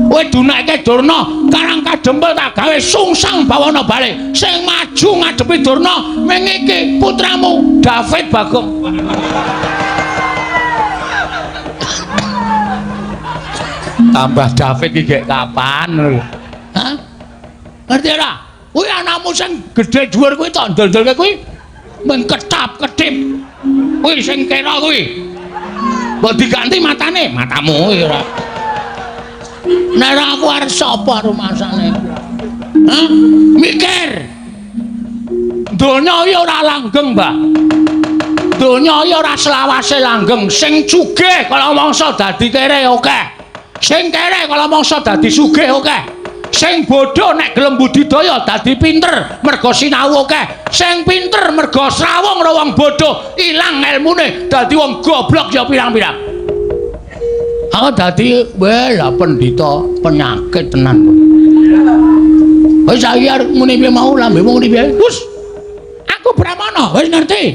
Kowe dunake Durna, karang kadempel tak gawe sungsang bawana balik. Sing maju ngadepi Durna ming iki putramu David Bagong. Tambah David iki gek kapan? Hah? Ngerti ora? Kuwi anakmu sing gedhe dhuwur kuwi tok ndol-ndolke kuwi mung ketap-ketip. Kuwi sing kera kuwi. Mbok diganti matane, matamu kuwi ora. Nek ora aku arep sapa rumasane? Hah? Mikir. Donya iki ora langgeng, Mbah. Donya iki ora selawase langgeng. Sing sugih kala mangsa dadi kere akeh. Sing kere kala mangsa dadi sugih akeh. Sing bodho nek gelem budidaya dadi pinter mergo sinau akeh. Sing pinter mergo srawung karo wong bodho ilang elmune dadi wong goblok ya pirang-pirang. Aku dadi weh lah pendhita penyakit tenan. Wis saiki arep muni piye mau lambemu muni piye? Wus. Aku Brahmana, wis ngerti.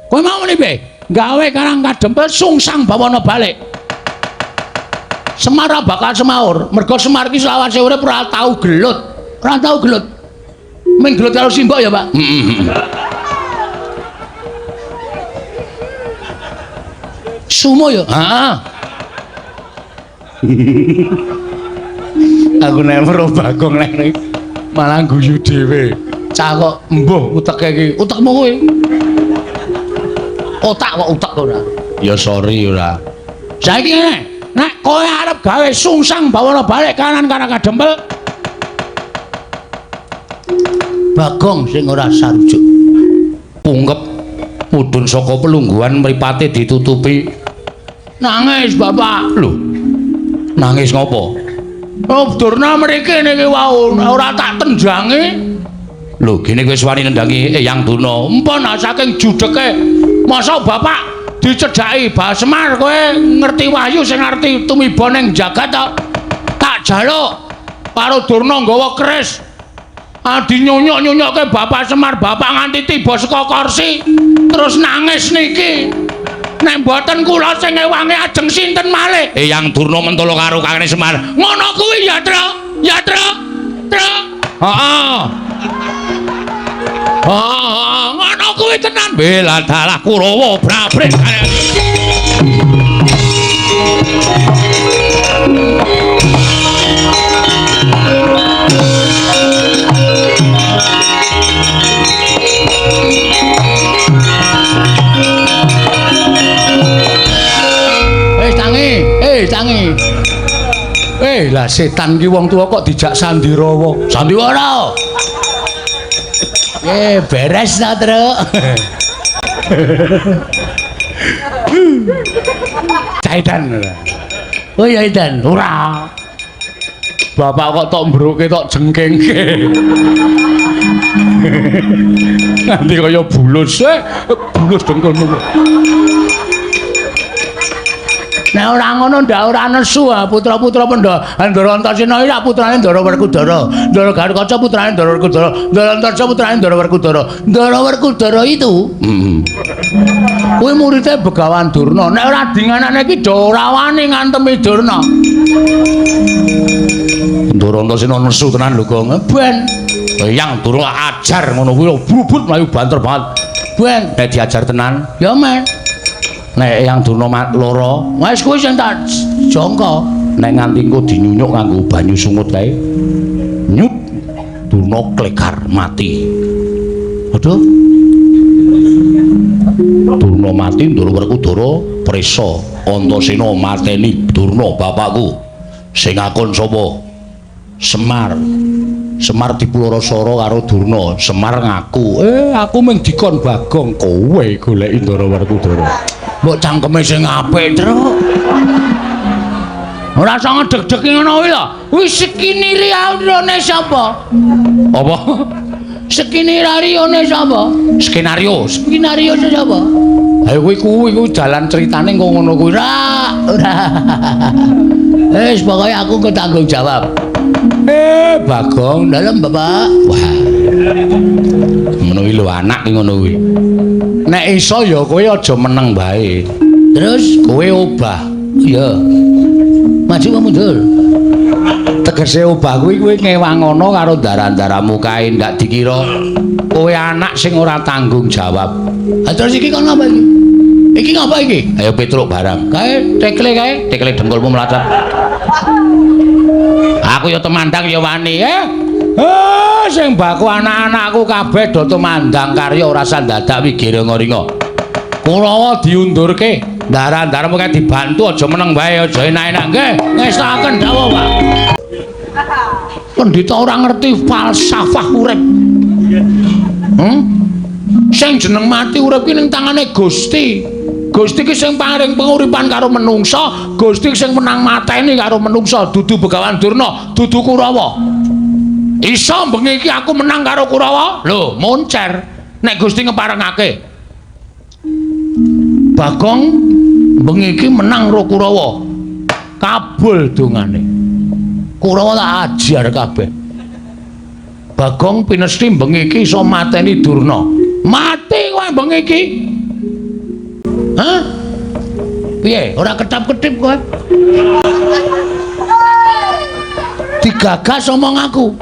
Kowe mau muni piye? Gawe karang kadempel sungsang bawana balik. Semar bakal semaur, mergo Semar iki selawase urip ora tau gelut. Ora tau gelut. Ming gelut karo simbok ya, Pak. Heeh. Sumo ya? Heeh. Aku nek weruh Bagong nek malah guyu dhewe. Cah kok embuh uteke iki. Utekmu kuwi. Otak kok utek ora. Ya sorry ora. Saiki ngene, nek kowe arep gawe sungsang bawana balik kanan karang kadempel. Bagong sing ora sarujuk. Pungkep mudhun saka pelungguhan mripate ditutupi. Nangis bapak. Lho. Nangis ngopo? Oh, Durna mriki niki wau ora tak tenjangi. Lho, gene kowe wis wani nendangi Eyang Durna. Empun saking judheke. Mosok bapak dicedhaki Bah Semar kowe ngerti wahyu sing ngerti tumiba ning jagat to. Tak jaluk karo Durna nggawa keris. Adi nyunyuk-nyunyukke Bapak Semar, bapak nganti tiba saka kursi terus nangis niki. Nek mboten kula sing ngewangi ajeng sinten malih? Eyang Durna mentolo karo Kakang Semar. Ngono kuwi ya, Tru. Ya, Tru. Tru. Heeh. Heeh, ngono kuwi tenan. Bela dalah Kurawa brabret. Tangi. Lah setan ki wong tuwa kok dijak sandirawa. Sandiwara. Beres ta, Truk. Caitan. Oh ya Idan, ora. Bapak kok tok mbruke tok jengkengke. Nganti kaya bulus, bulus dengkulmu. Nek ora ngono ndak ora nesu putra-putra Pandhawa. Ndara Antasena iki lak putrane Ndara Werkudara. Ndara Garukaca putrane Ndara Werkudara. Ndara Antarja putrane Ndara Werkudara. Ndara Werkudara itu kuwi muridé Begawan Durna. Nek ora dinganane iki do ora wani ngantemi Durna. Ndara Antasena nesu tenan lho, Gong. Ben Eyang Durna ajar ngono kuwi brubut mlayu banter banget. Ben nek diajar tenan ya men. Nek Eyang Durna lara, wis kuwi sing tak jangka. Nek nganti engko dinyunyuk nganggo banyu sungut kae. Nyut Durna klekar mati. Aduh. Durna mati, Ndara Werkudara prisa. Antasena mateni Durna bapakku. Sing akon sapa? Semar. Semar dipulorosara karo Durna. Semar ngaku, aku mung dikon Bagong, kowe goleki Ndara Werkudara. Mbok cangkeme sing apik, Truk. Ora usah ngedeg-deg ngono kuwi lho. Kuwi skenario sapa? Apa? Skenario sapa? Skenario. Skenario sapa? Ayo kuwi kuwi jalan ceritane kok ngono kuwi. Ora, ora. Wis pokoke aku engko tanggung jawab. Bagong, dalem Bapak. Wah. Ngono kuwi lho anak ki ngono kuwi. Nek iso ya kowe aja meneng bae. Terus kowe obah. Iya. Maju apa mundur? Tegese obah kuwi kowe ngewangono karo darah-darahmu kae ndak dikira kowe anak sing ora tanggung jawab. Ha terus iki kon ngapa iki? Iki ngapa iki? Ayo Petruk barang. Kae tekle kae, tekle dengkulmu mlacat. Aku ya temandang ya wani, sing baku anak-anakku kabeh do tumandang karya ora sandadak wigiringa-ringa. Kurawa diundurke, ndaran-ndaran kae dibantu aja meneng wae, aja enak-enak nggih. Ngestokaken dawuh, Pak. Pendhita ora ngerti falsafah urip. Sing jeneng mati urip ki ning tangane Gusti. Gusti ki sing paring penguripan karo menungsa, Gusti sing menang mateni karo menungsa, dudu Begawan Durna, dudu Kurawa. Iso bengi iki aku menang karo Kurawa? Lho, moncer. Nek Gusti ngeparengake. Bagong bengi iki menang karo Kurawa. Kabul dongane. Kurawa tak ajar kabeh. Bagong pinesti bengi iki iso mateni Durna. Mati kowe bengi iki. Hah? Piye? Ora ketap-ketip kowe? Digagas omong aku.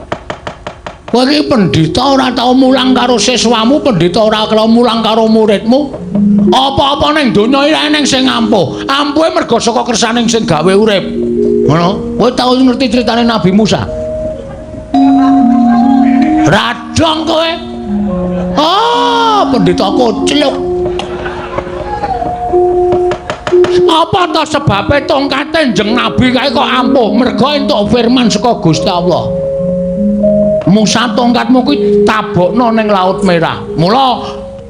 Kowe iki pendhita ora tau mulang karo siswamu, pendhita ora tau mulang karo muridmu. Apa-apa ning donya iki eneng sing ampuh. Ampuhe mergo saka kersane sing gawe urip. Ngono? Kowe tau ngerti critane Nabi Musa? Radong kowe. Ah, pendhita kocluk. Apa ta sebabe tongkate Kanjeng Nabi kae kok ampuh? Mergo entuk firman saka Gusti Allah. Musa tongkatmu kuwi tabokno ning Laut Merah. Mula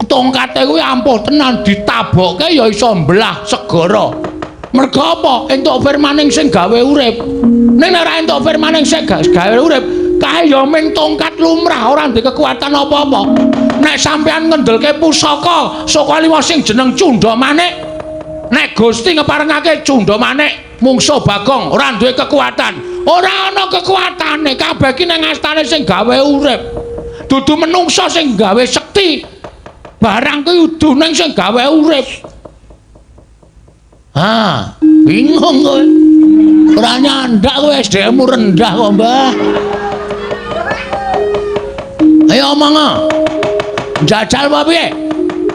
tongkate kuwi ampuh tenan, ditabokke ya iso mbelah segara. Mergo apa? Entuk firmaning sing gawe urip. Ning nek ora entuk firmaning sing gawe urip, kae ya ming tongkat lumrah ora ndek kekuatan apa-apa. Nek sampean ngendelke pusaka Sukaliwa sing jeneng Cundha Manik, nek Gusti ngeparengake Cundha Manik mungsuh Bagong ora duwe kekuatan. Ora ana kekuatane, kabeh ki nang astane sing gawe urip. Dudu menungsa sing gawe sekti. Barang kuwi udu ning sing gawe urip. Ha, bingung kowe. Ora nyandak kowe, SDM-mu rendah kok, Mbah. Ayo omong. Jajal apa piye?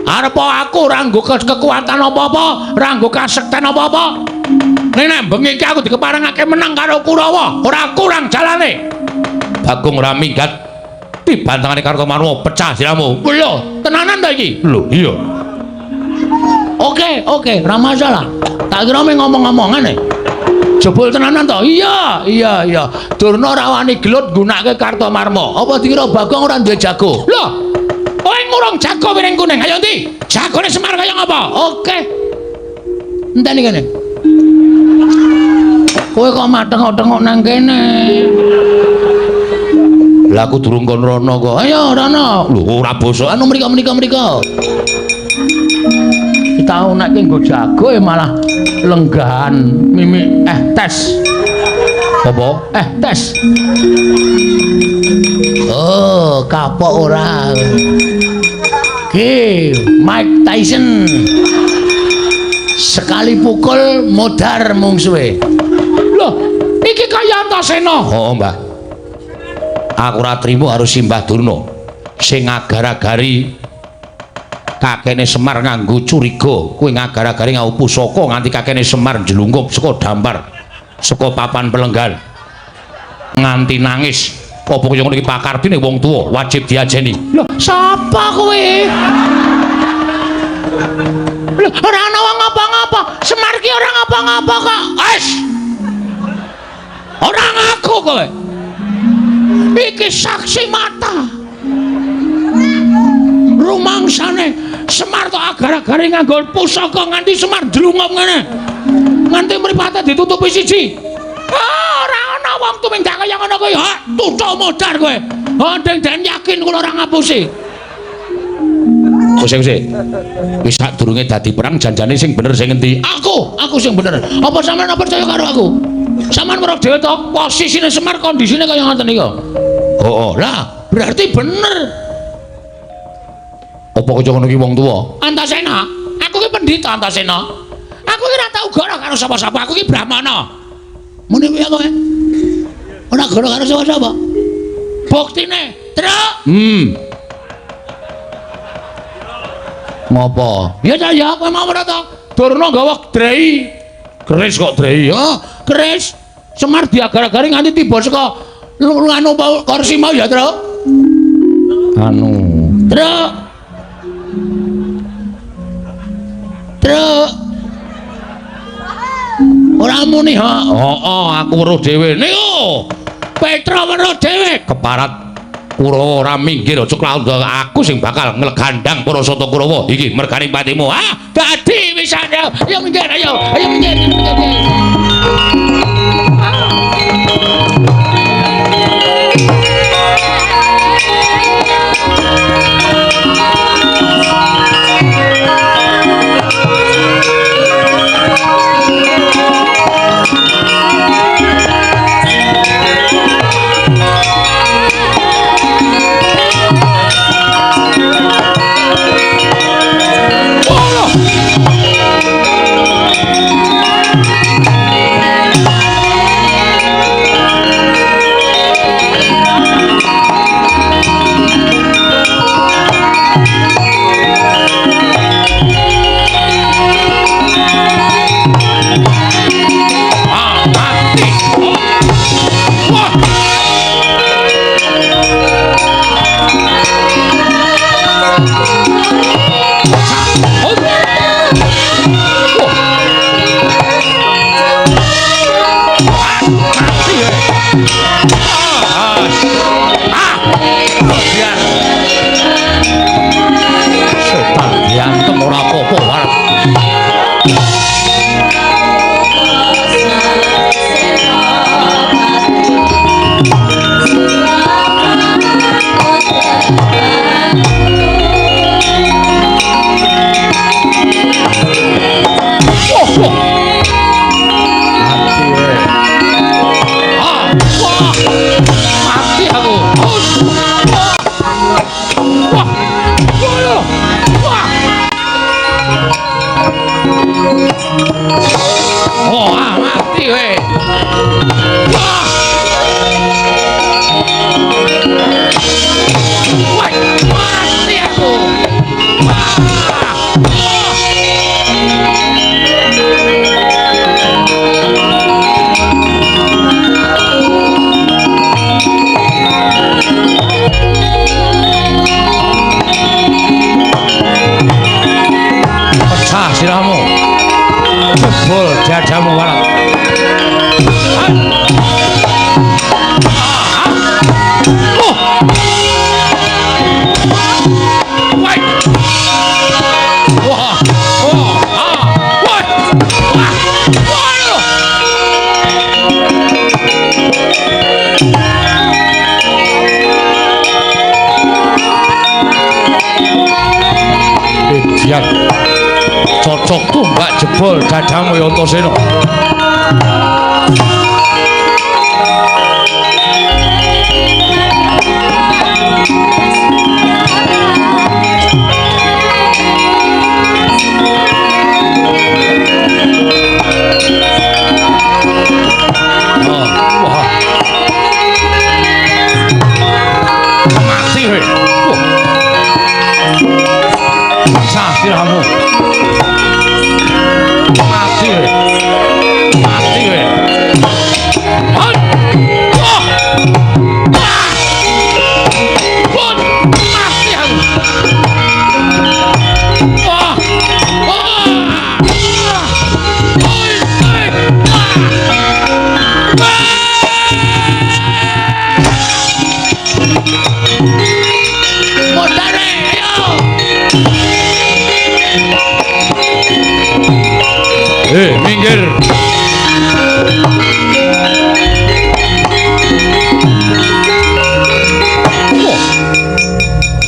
Arep aku ora nggo kekuatan apa-apa, ora nggo kasekten apa-apa. Nek nek bengi iki aku dikeparengake menang karo Kurawa, ora kurang jalane. Bagong ora minggat tibantangane Kartomarma pecah siramu. Lho, tenanan ta iki? Lho, iya. Oke, oke, ora masalah. Tak kira mung ngomong-ngomongan e. Jebul tenanan to? Iya, iya, iya. Durna ora wani gelut nggunakake Kartomarma. Apa dikira Bagong ora duwe jago? Lho, kowe ngurung jago piring kuning. Ayo ndi? Jagone Semar kaya ngapa? Oke. Enteni kene. Kowe kok mateng-tengok nang kene. Lah aku durung kon rono kok. Ayo rono. Lho ora bosok. Anu mriko mriko mriko. Tau nek nggo jago e malah lenggahan mimik tes. Apa? Tes. Oh, kapok ora. Ki, Mike Tyson. Sekali pukul modar mungsuhe. Loh, iki kaya Antasena. Oh, Mbah. Aku ora trimo harus Simbah Durna sing ngagar-agari kakene Semar nganggo curiga, kuwi ngagar-agari nganggo pusaka nganti kakene Semar njlungkup saka dampar, saka papan pelenggan. Nganti nangis. Apa kaya ngono iki pakardine wong tuwa wajib diajeni. Lho, sapa kowe? Lho, ora ana wong ngapa-ngapa. Semar ki ora ngapa-ngapa kok. Wes. Ora ngaku kowe. Iki saksi mata. Rumangsane Semar tok agar-agare nganggo pusaka nganti Semar ndlungup ngene. Nganti mripate ditutupi siji. Ah, ora ana wong tumindak kaya ngono kuwi. Ha, tutuk modar kowe. Ha, den yakin kula ora ngapusi. Wis wis. Wis sadurunge dadi perang janjane sing bener sing endi? Aku sing bener. Apa sampeyan percaya karo aku? Sampeyan weruh dhewe to posisine Semar kondisine kaya ngoten iki. Heeh. Lah, berarti bener. Apa kaya ngono ki wong tuwa? Antasena, aku ki pendhita Antasena. Aku ki ora tau goro karo sapa-sapa, aku ki Brahmana. Muni piye kowe? Ora goro karo sapa-sapa. Buktine, Truk. Ngopo? Ya ta ya, kowe mau ora to? Durna nggawa drei. Keris kok drei? Oh, keris. Semar diagar-agari nganti tiba saka anu kursi mau ya, Truk. Anu, Truk. Truk. Ora muni ha. Heeh, aku weruh dhewe. Niku. Petra weruh dhewe keparat Kurawa ora minggir aja klaundha aku sing bakal nglegandang para sata Kurawa iki mergane patimu. Ah, dadi wisan. Ayo minggir, ayo. Ayo minggir, minggir. Biang. Cocok tombak jebol dadamu ya Antasena. Oh, wah. Mati kowe. Wah. Sah siramu. Mati kowe. Mati kowe. Hoi. Wah. Wah. Wah. Mati aku. Wah. Wah. Oi, oi. Wah. Modare, ayo. Minggir. Wah.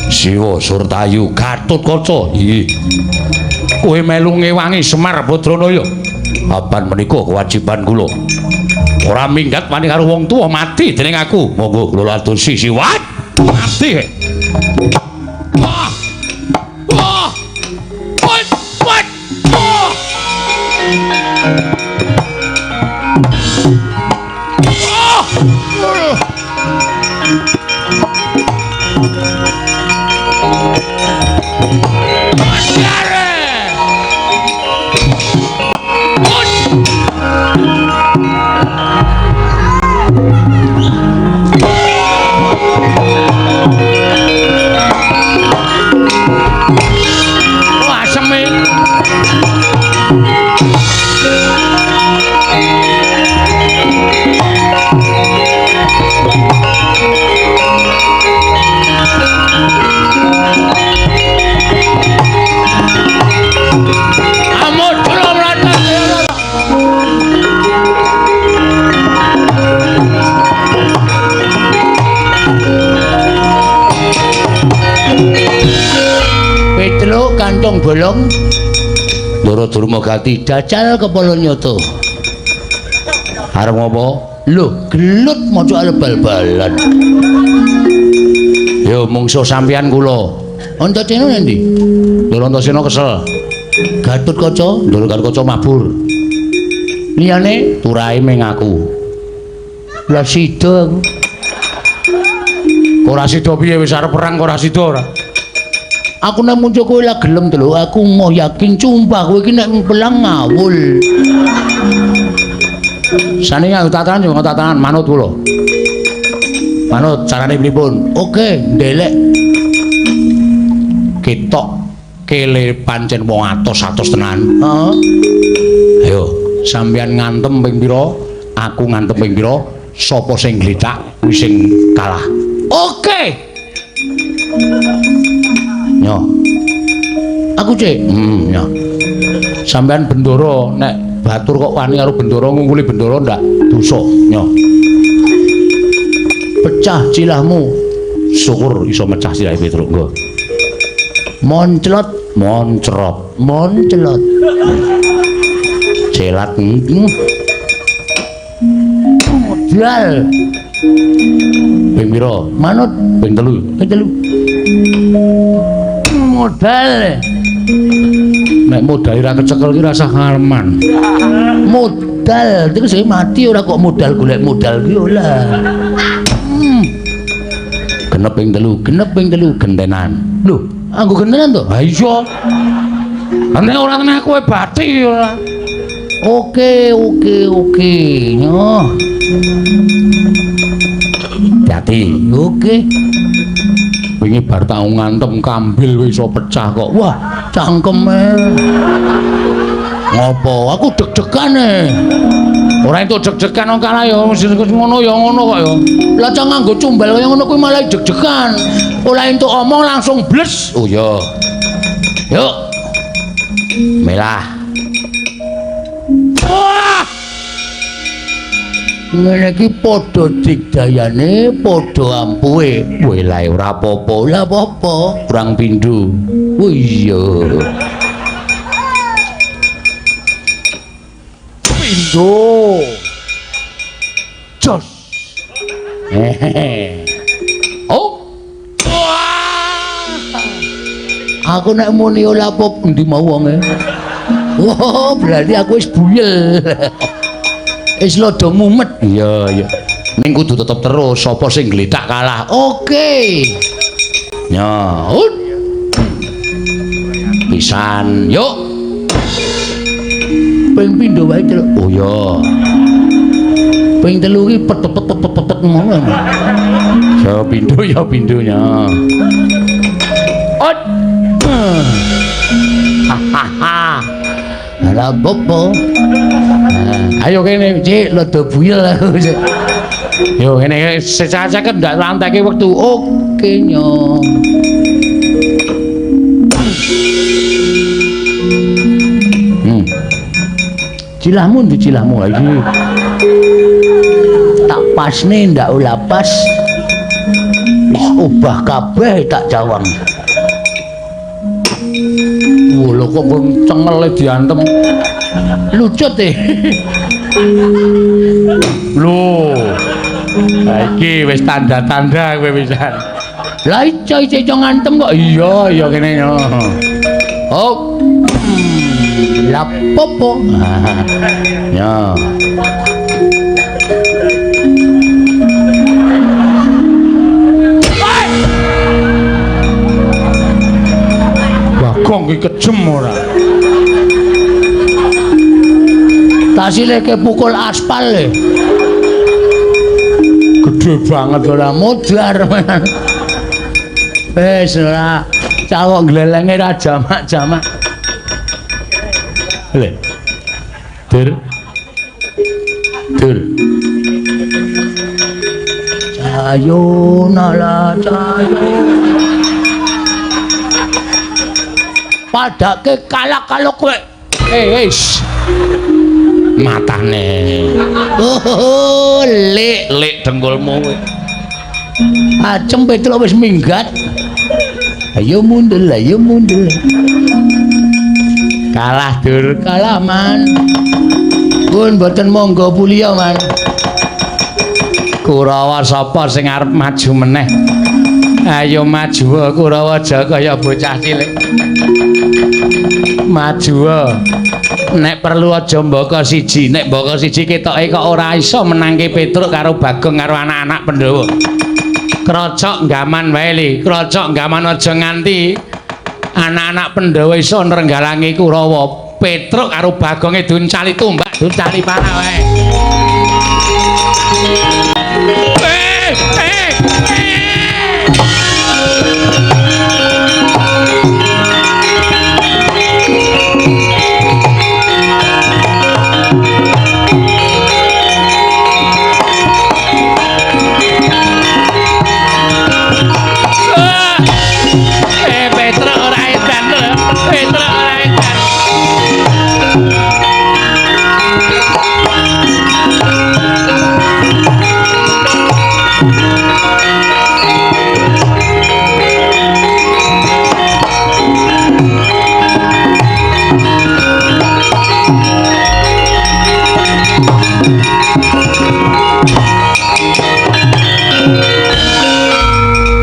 Siwa Surtayu Gatotkaca. Iya. Kowe melu ngewangi Semar Badranaya. Apan menika kewajiban kula. Ora minggat wani karo wong tuwa mati dening aku. Monggo kula adosi siwat. Mati. Wah. Wah. Wah. Wah. Wah. Wah. Matiare. Wah. Wah, aseme. Amot kula mlatat. Petruk kantong bolong Ndara Durmagati jajal kepala nyata. Arep ngopo? Lho, gelut maca arep bal-balan. Yo mungsuh sampeyan kula. Antasena endi? Ndara Antasena kesel. Gatotkaca, Ndara Gatotkaca mabur. Liyane turahe ming aku. Lah sida aku. Ora sida piye wis arep perang ora sida ora. Aku nek muncul kowe lah gelem to lho, aku mau yakin sumpah kowe iki nek pelang ngawul. Sane nganggo tatanan yo tatanan manut kula. Manut carane pripun? Oke, ndelek. Ketok kele pancen wong atos-atos tenan. Heeh. Ayo, sampeyan ngantem ping pira? Aku ngantem ping pira? Sapa sing gletak kuwi sing kalah. Oke. Nyo. Aku cek. Nyo. Sampeyan bendoro nek batur kok wani karo bendoro ngungkuli bendoro ndak dosa. Nyo. Pecah cilahmu. Syukur iso mecah silahe Petruk nggo. Monclot, moncrot, monclot. Celat. Modal. Ping pira? Manut ping 3. Ping 3. Modal. Nek modal ora kecekel ki rasah ngaleman. Modal iku sing mati ora kok modal golek modal ki ora. Genep ping 3, genep ping 3 gentenan. Lho, anggo gentenan to? Ha iya. Nek ora tenan kowe bathi ora. Oke, oke, oke. Nyoh. Hati. Oke. Wingi bar tau ngantem kambil wis iso pecah kok. Wah, cangkeme. Ngopo? Aku deg-degan e. Ora entuk deg-degan wong kalah ya ngono ya ngono kok ya. Lah cang nganggo cumbal kaya ngono kuwi malah deg-degan. Ora entuk omong langsung bles. Oh iya. Yuk. Melah. Wah! Ngene iki padha digdayane, padha ampuhe. Weh lae ora apa-apa, ora apa-apa, kurang pindho. Oh iya. Pindho. Jos. Hehehe. Oh. Wah. Aku nek muni ora apa endi mau wonge. Wah, berarti aku wis buyel. Wis lodo mumet. Iya, iya. Ning kudu tetep terus, sapa sing glethak kalah. Oke. Ya, ut. Pisan, yuk. Ping pindho wae, Truk. Oh iya. Ping telu iki pet pet pet pet pet ngono. Ya pindho ya pindhonya. Ut. Hahaha. Lah bopo. Ayo kene, Cik, rada buyel aku. Yo ngene secacak ndak lanteke wektu. Oke nyo. Cilahmu ndi cilahmu iki? Tak pasne ndak ora pas. Wis obah kabeh tak cawang. Wah, lho kok cengele diantem. Lucut e. Lho. Ha iki wis tanda-tanda kowe pisan. Lah iso iso ngantem kok. Iya, iya kene yo. Oh. Lah popo. Ya. Bagong ki kejem ora. Tasile ke pukul aspal le. Gede banget ora modar. Wis ora cawok glelenge ra jamak-jamak. Le. Dur. Dur. Cayonala cayo. Padake kalah kalau kowe. Eh, wis. Matane. Oh, lek lek dengkulmu kowe. Acem Petruk wis minggat. Ayo mundur, ayo mundur. Kalah dur, kalah man. Pun mboten monggo puliya man. Kurawa sapa sing arep maju meneh? Ayo maju Kurawa aja kaya bocah cilik. Maju. Nek perlu aja mbaka siji, nek mbaka siji ketoke kok ora iso menangke Petruk karo Bagong karo anak-anak Pandhawa. Krocok gaman wae li, krocok gaman aja nganti anak-anak Pandhawa iso nrenggalangi Kurawa. Petruk karo Bagonge duncali tumbak, duncali panah wae. Petruk ora edan lho. Petruk ora edan.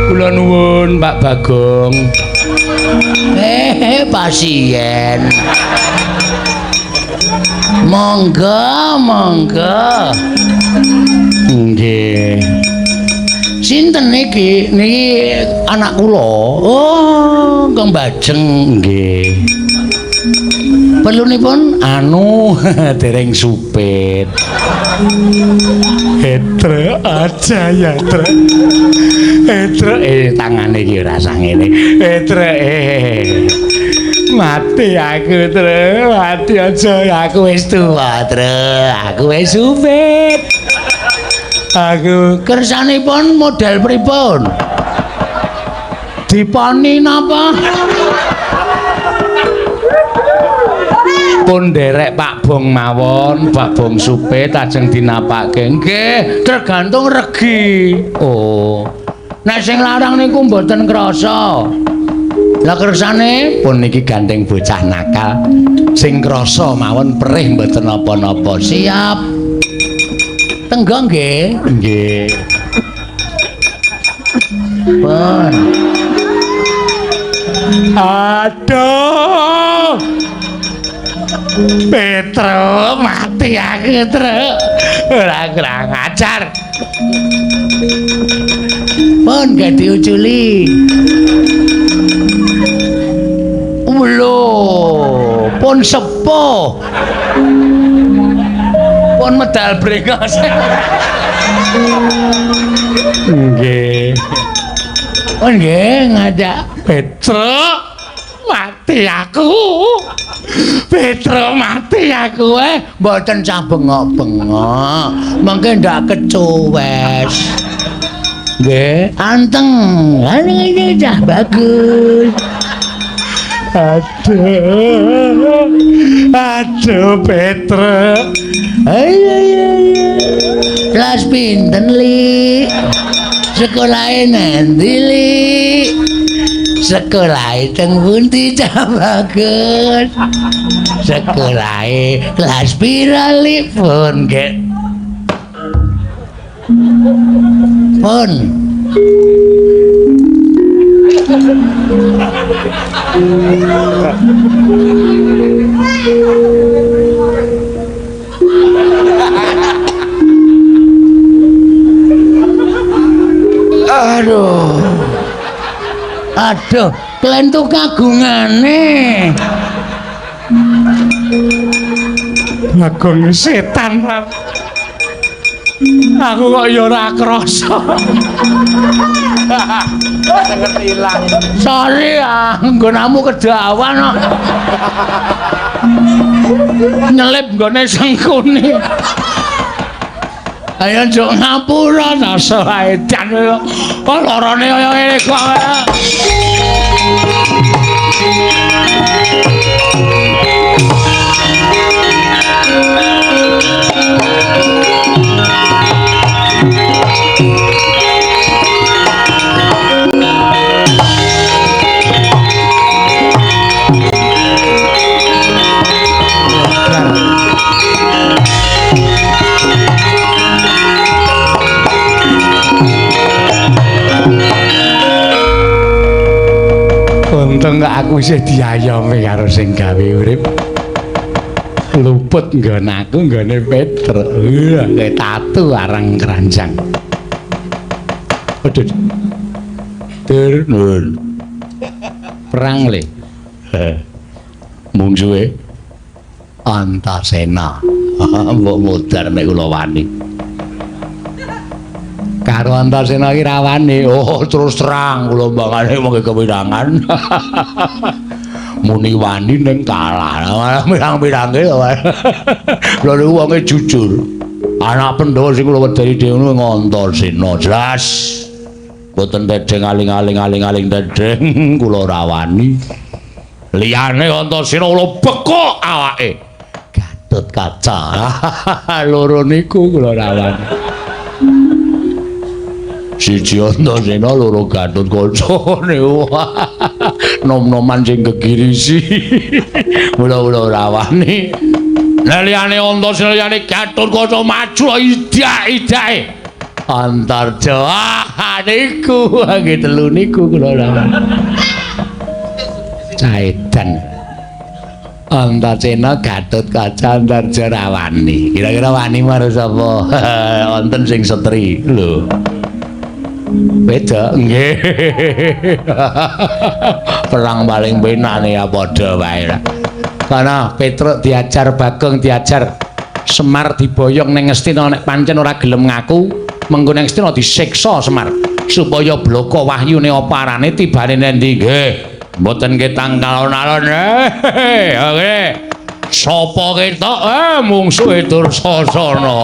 Kula nuwun Pak Bagong. Pasien. Monggo, monggo. Nggih. Sinten niki? Niki anak kula. Oh, Kang Bajeng nggih. Perlunipun anu dereng supit. Etre aja ya, Tre. Etre tangane iki ora sangene. Etre mati aku, Tre. Mati aja aku wis tuwa, Tre. Aku wis supit. Aku kersanipun model pripun? Diponi napa? Pun nderek Pak Bong mawon, Pak Bong Supit ajeng dinapake. Nggih, tergantung regi. Oh. Nek sing larang niku mboten krasa. Lah kersane pun niki gandeng bocah nakal. Sing krasa mawon perih mboten napa-napa. Siap. Tenggo nggih. Nggih. Pun. Aduh. Petro mati aku, Tru. Ora kurang ajar. Pun gak diuculi. Lho, pun sepuh. Pun medal brengos. Nggih. Pun nggih ngajak Petro mati aku. Petro mati aku mboten cah bengok-bengok. Mengke ndak kecuwes. Nggih, anteng. Ngene cah bagus. Aduh. Aduh Petro. Ayo ayo. Kelas pinten, Li? Sekolahe nanti, Li? Sekolahe teng pundi cah bagus? Sekolahe kelas pira, Li? Pun nggih. Pun. Aduh. Aduh, klentu kagungane. Bagong setan. Aku kok ya ora krasa. Ngerti ilang. Sorry ah, nggonamu kedawan kok. Nyelip nggone sengkuni. Ayo njuk ngapura rasa edan kok lorone kaya ngene kok. Untung kok aku isih diayomi karo sing gawe urip. Luput nggon aku nggone Petro. Wah, kayak tatu arang keranjang. Aduh. Tur nun. Perang le. Mungsuhe Antasena. Mbok modar nek kula wani. Karo Antasena iki ra wani. Oh, terus terang kula mbangane mung kewirangan. Muni wani ning kalah. Pirang-pirange to. Lha niku wonge jujur. Anak Pandhawa sing kula wedeni dhewe Antasena. Jelas. Mboten tedheng aling-aling aling-aling tedheng kula ora wani. Liyane Antasena kula bekok awake. Gatotkaca. Loro niku kula ora wani. Siji Antasena loro Gatotkaca niku. Nom-noman sing gegirisi. Mula-mula ora wani. Lah liyane Antasena liyane Gatotkaca maju idak-idake. Antarja. Ah niku nggih telu niku kula ora wani. Caedan. Antasena Gatotkaca Antarja ra wani. Kira-kira wani marang sapa? Wonten sing setri lho. Beda nggih. Perang paling penane ya padha wae lah. Karena Petruk diajar Bagong diajar Semar diboyong ning Ngastina nek pancen ora gelem ngaku, mengko ning Ngastina disiksa Semar supaya bloko wahyune apa arane tibane nendi nggih. Mboten ketang alon-alon. Oke. Sapa ketok mungsuhe Dursasana.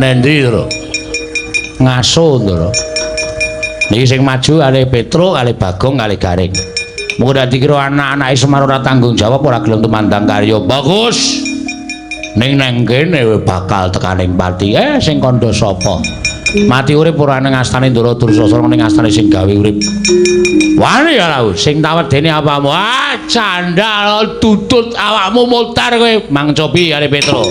Nendi, Ndara? Ngaso, Ndara. Niki sing maju kalih Petruk, kalih Bagong, kalih Gareng. Mung ora dikira anak-anake Semar ora tanggung jawab, ora gelem tumandang karya. Bagus. Ning nang kene bakal tekaning pati. Sing kandha sapa? Mati urip ora ning astane Ndara Dursasana, ning astane sing gawe urip. Wani ya lau, sing tawedene apamu? Ah, candal tutut awakmu mutar kowe. Mang cobi karo Petro.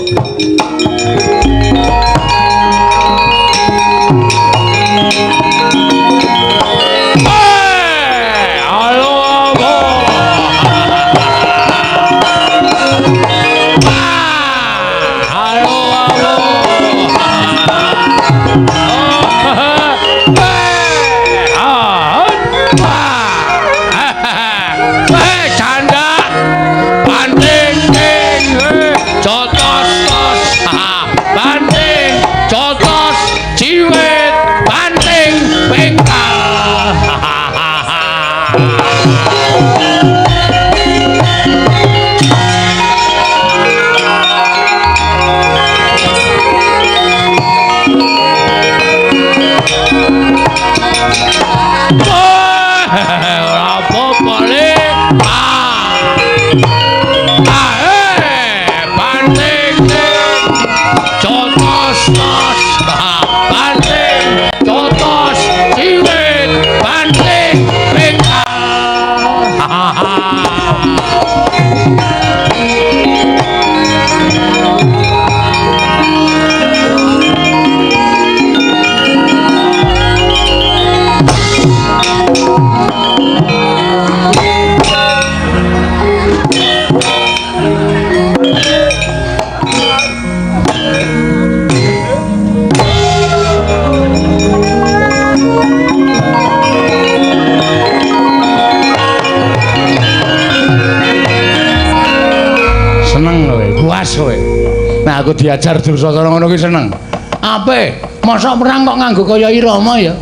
Nah aku diajar Dursasana ngono kuwi seneng. Ape? Mosok perang kok nganggo kaya irama ya?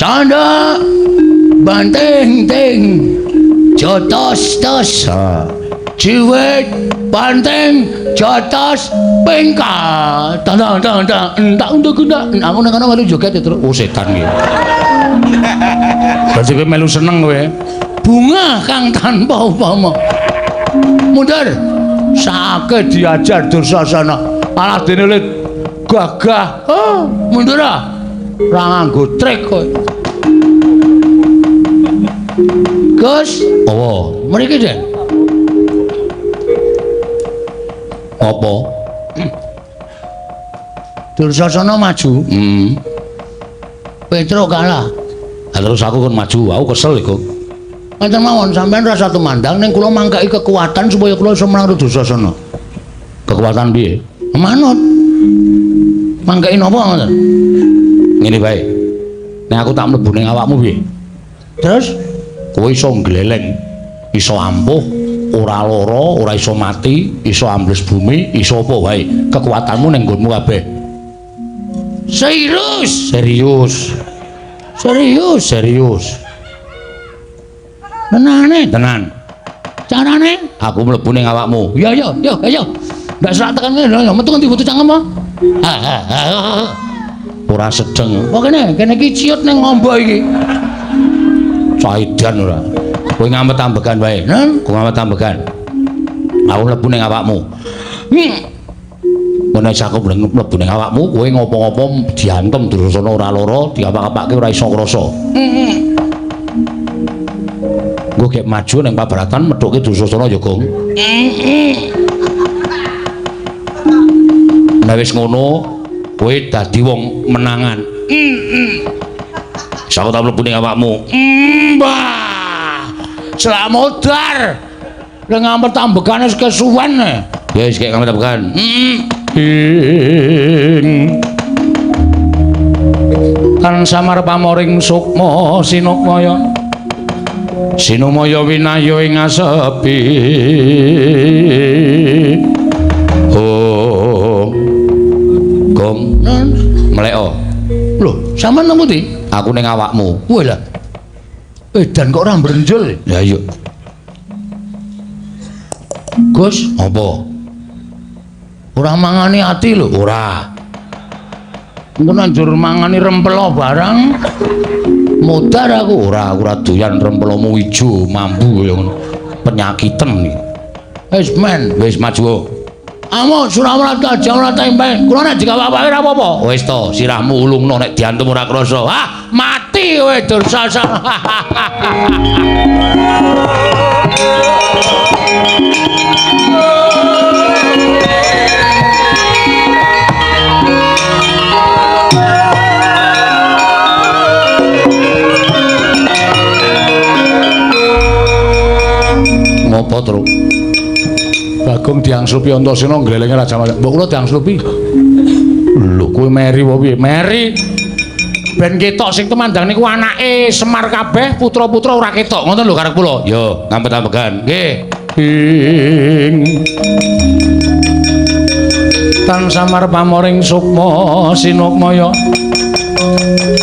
Canda banting ting jotos tos. Jiwit banting jotos pengkal. Tang tang tang entak untuk entak. Aku nang kono melu joget ya terus. Oh setan iki. Berarti kowe melu seneng kowe. Bunga kang tanpa upama. Mundur. Sakit diajar Dursasana. Malah dene le gagah. Oh, mundur ah. Ora nganggo trik kowe. Gus, apa? Mriki, Den. Apa? Dursasana maju. Petruk kalah. Lah terus aku kon maju, aku kesel iku. Ngeten mawon sampean rasa tumandang ning kula mangkaki kekuatan supaya kula iso menang Dursasana. Kekuatan piye? Manut. Mangkaki napa ngoten? Ngene wae. Nek aku tak mlebu ning awakmu piye? Terus kowe iso ngleleng, iso ampuh, ora lara, ora iso mati, iso ambles bumi, iso apa wae. Kekuatanmu ning nggonmu kabeh. Serius, serius. Serius, serius. Tenane, tenan. Carane aku mlebu ning awakmu. Ya ya, ya ayo. Ndak serak tekan kene lho, metu ngendi butuh cangkem apa? Ora sedeng. Apa kene? Kene iki ciut ning ngombo iki. Caidan ora. Kowe ngamet ambegan wae. Nen, kowe ngamet ambegan. Aku mlebu ning awakmu. Nek aku mlebu ning awakmu, kowe ngopo-ngopo diantem Dursasana ora lara, diapak-apake ora iso ngrasa. Nggo gek maju ning pabaratan methuke Dursasana ya, Gong. Nek wis ngono, kowe dadi wong menangan. Aku tak mlebu ning awakmu. Mbah. Selak modar. Lha ngampet ambegane wis kesuwen. Ya wis kek ngampet ambegan. Ing Kan samar pamoring sukma sinukmaya. Sinumaya winaya ing asepi. Oh. Gong, mleko. Lho, sampean nang pundi? Aku ning awakmu. Wah lah. Edan kok ora mbrenjul. Ya iya. Gus, apa? Ora mangani ati lho. Ora. Engko njur mangani rempelo barang. Modar aku ora, aku ora doyan rempelomu ijo mambu kaya ngono. Penyakiten iki. Wis men, wis maju. Amo Surawarta aja ora tempe. Kula nek dikawak-awake ora apa-apa. Wis to, sirahmu ulungno nek diantem ora krasa. Ah, mati kowe Dursasana. Ngopo, Truk? Bagong diangslupi Antasena nglelenge Raja Mas. Mbok kula diangslupi. Lho, kowe meri apa piye? Meri. Ben ketok sing tumandang niku anake Semar kabeh, putra-putra ora ketok. Ngoten lho karep kula. Yo, ngampet-ambegan. Nggih. Ing tan samar pamoring sukma sinukmaya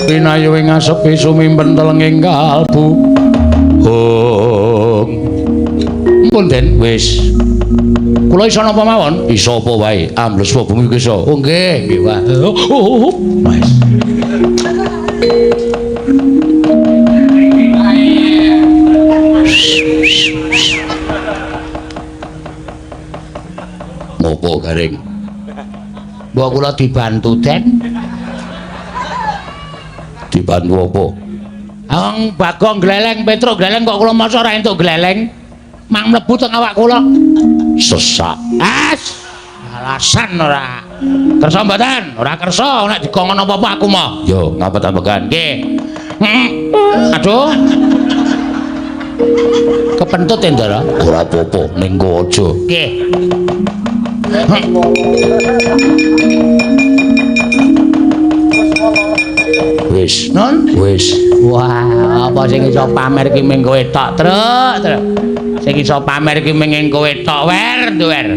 pinayu ing asepi sumimpen telenging kalbu. Hong. Ampun, Den, wis. Kula iso napa mawon? Iso apa wae? Ambles bumi ku iso. Oh nggih, nggih wae. Oh, wis. Ngopo garing? Mbok kula dibantu, Den. Dibantu apa? Wong Bagong gleleng, Petruk gleleng kok kula masa ora entuk gleleng. Mang mlebu teng awak kula. Sesak. As. Alasan ora. Kersa mboten? Ora kersa nek dikongkon apa-apa aku mah. Yo, ngapet-ambekan. Nggih. Aduh. Kepentut ya, Ndara? Ora apa-apa, ning nggo aja. Nggih. Wis, non? Wis. Wah, apa sing iso pamer ki ming kowe tok, Truk, Truk. Sing iso pamer ki ming kowe tok, wer, wer.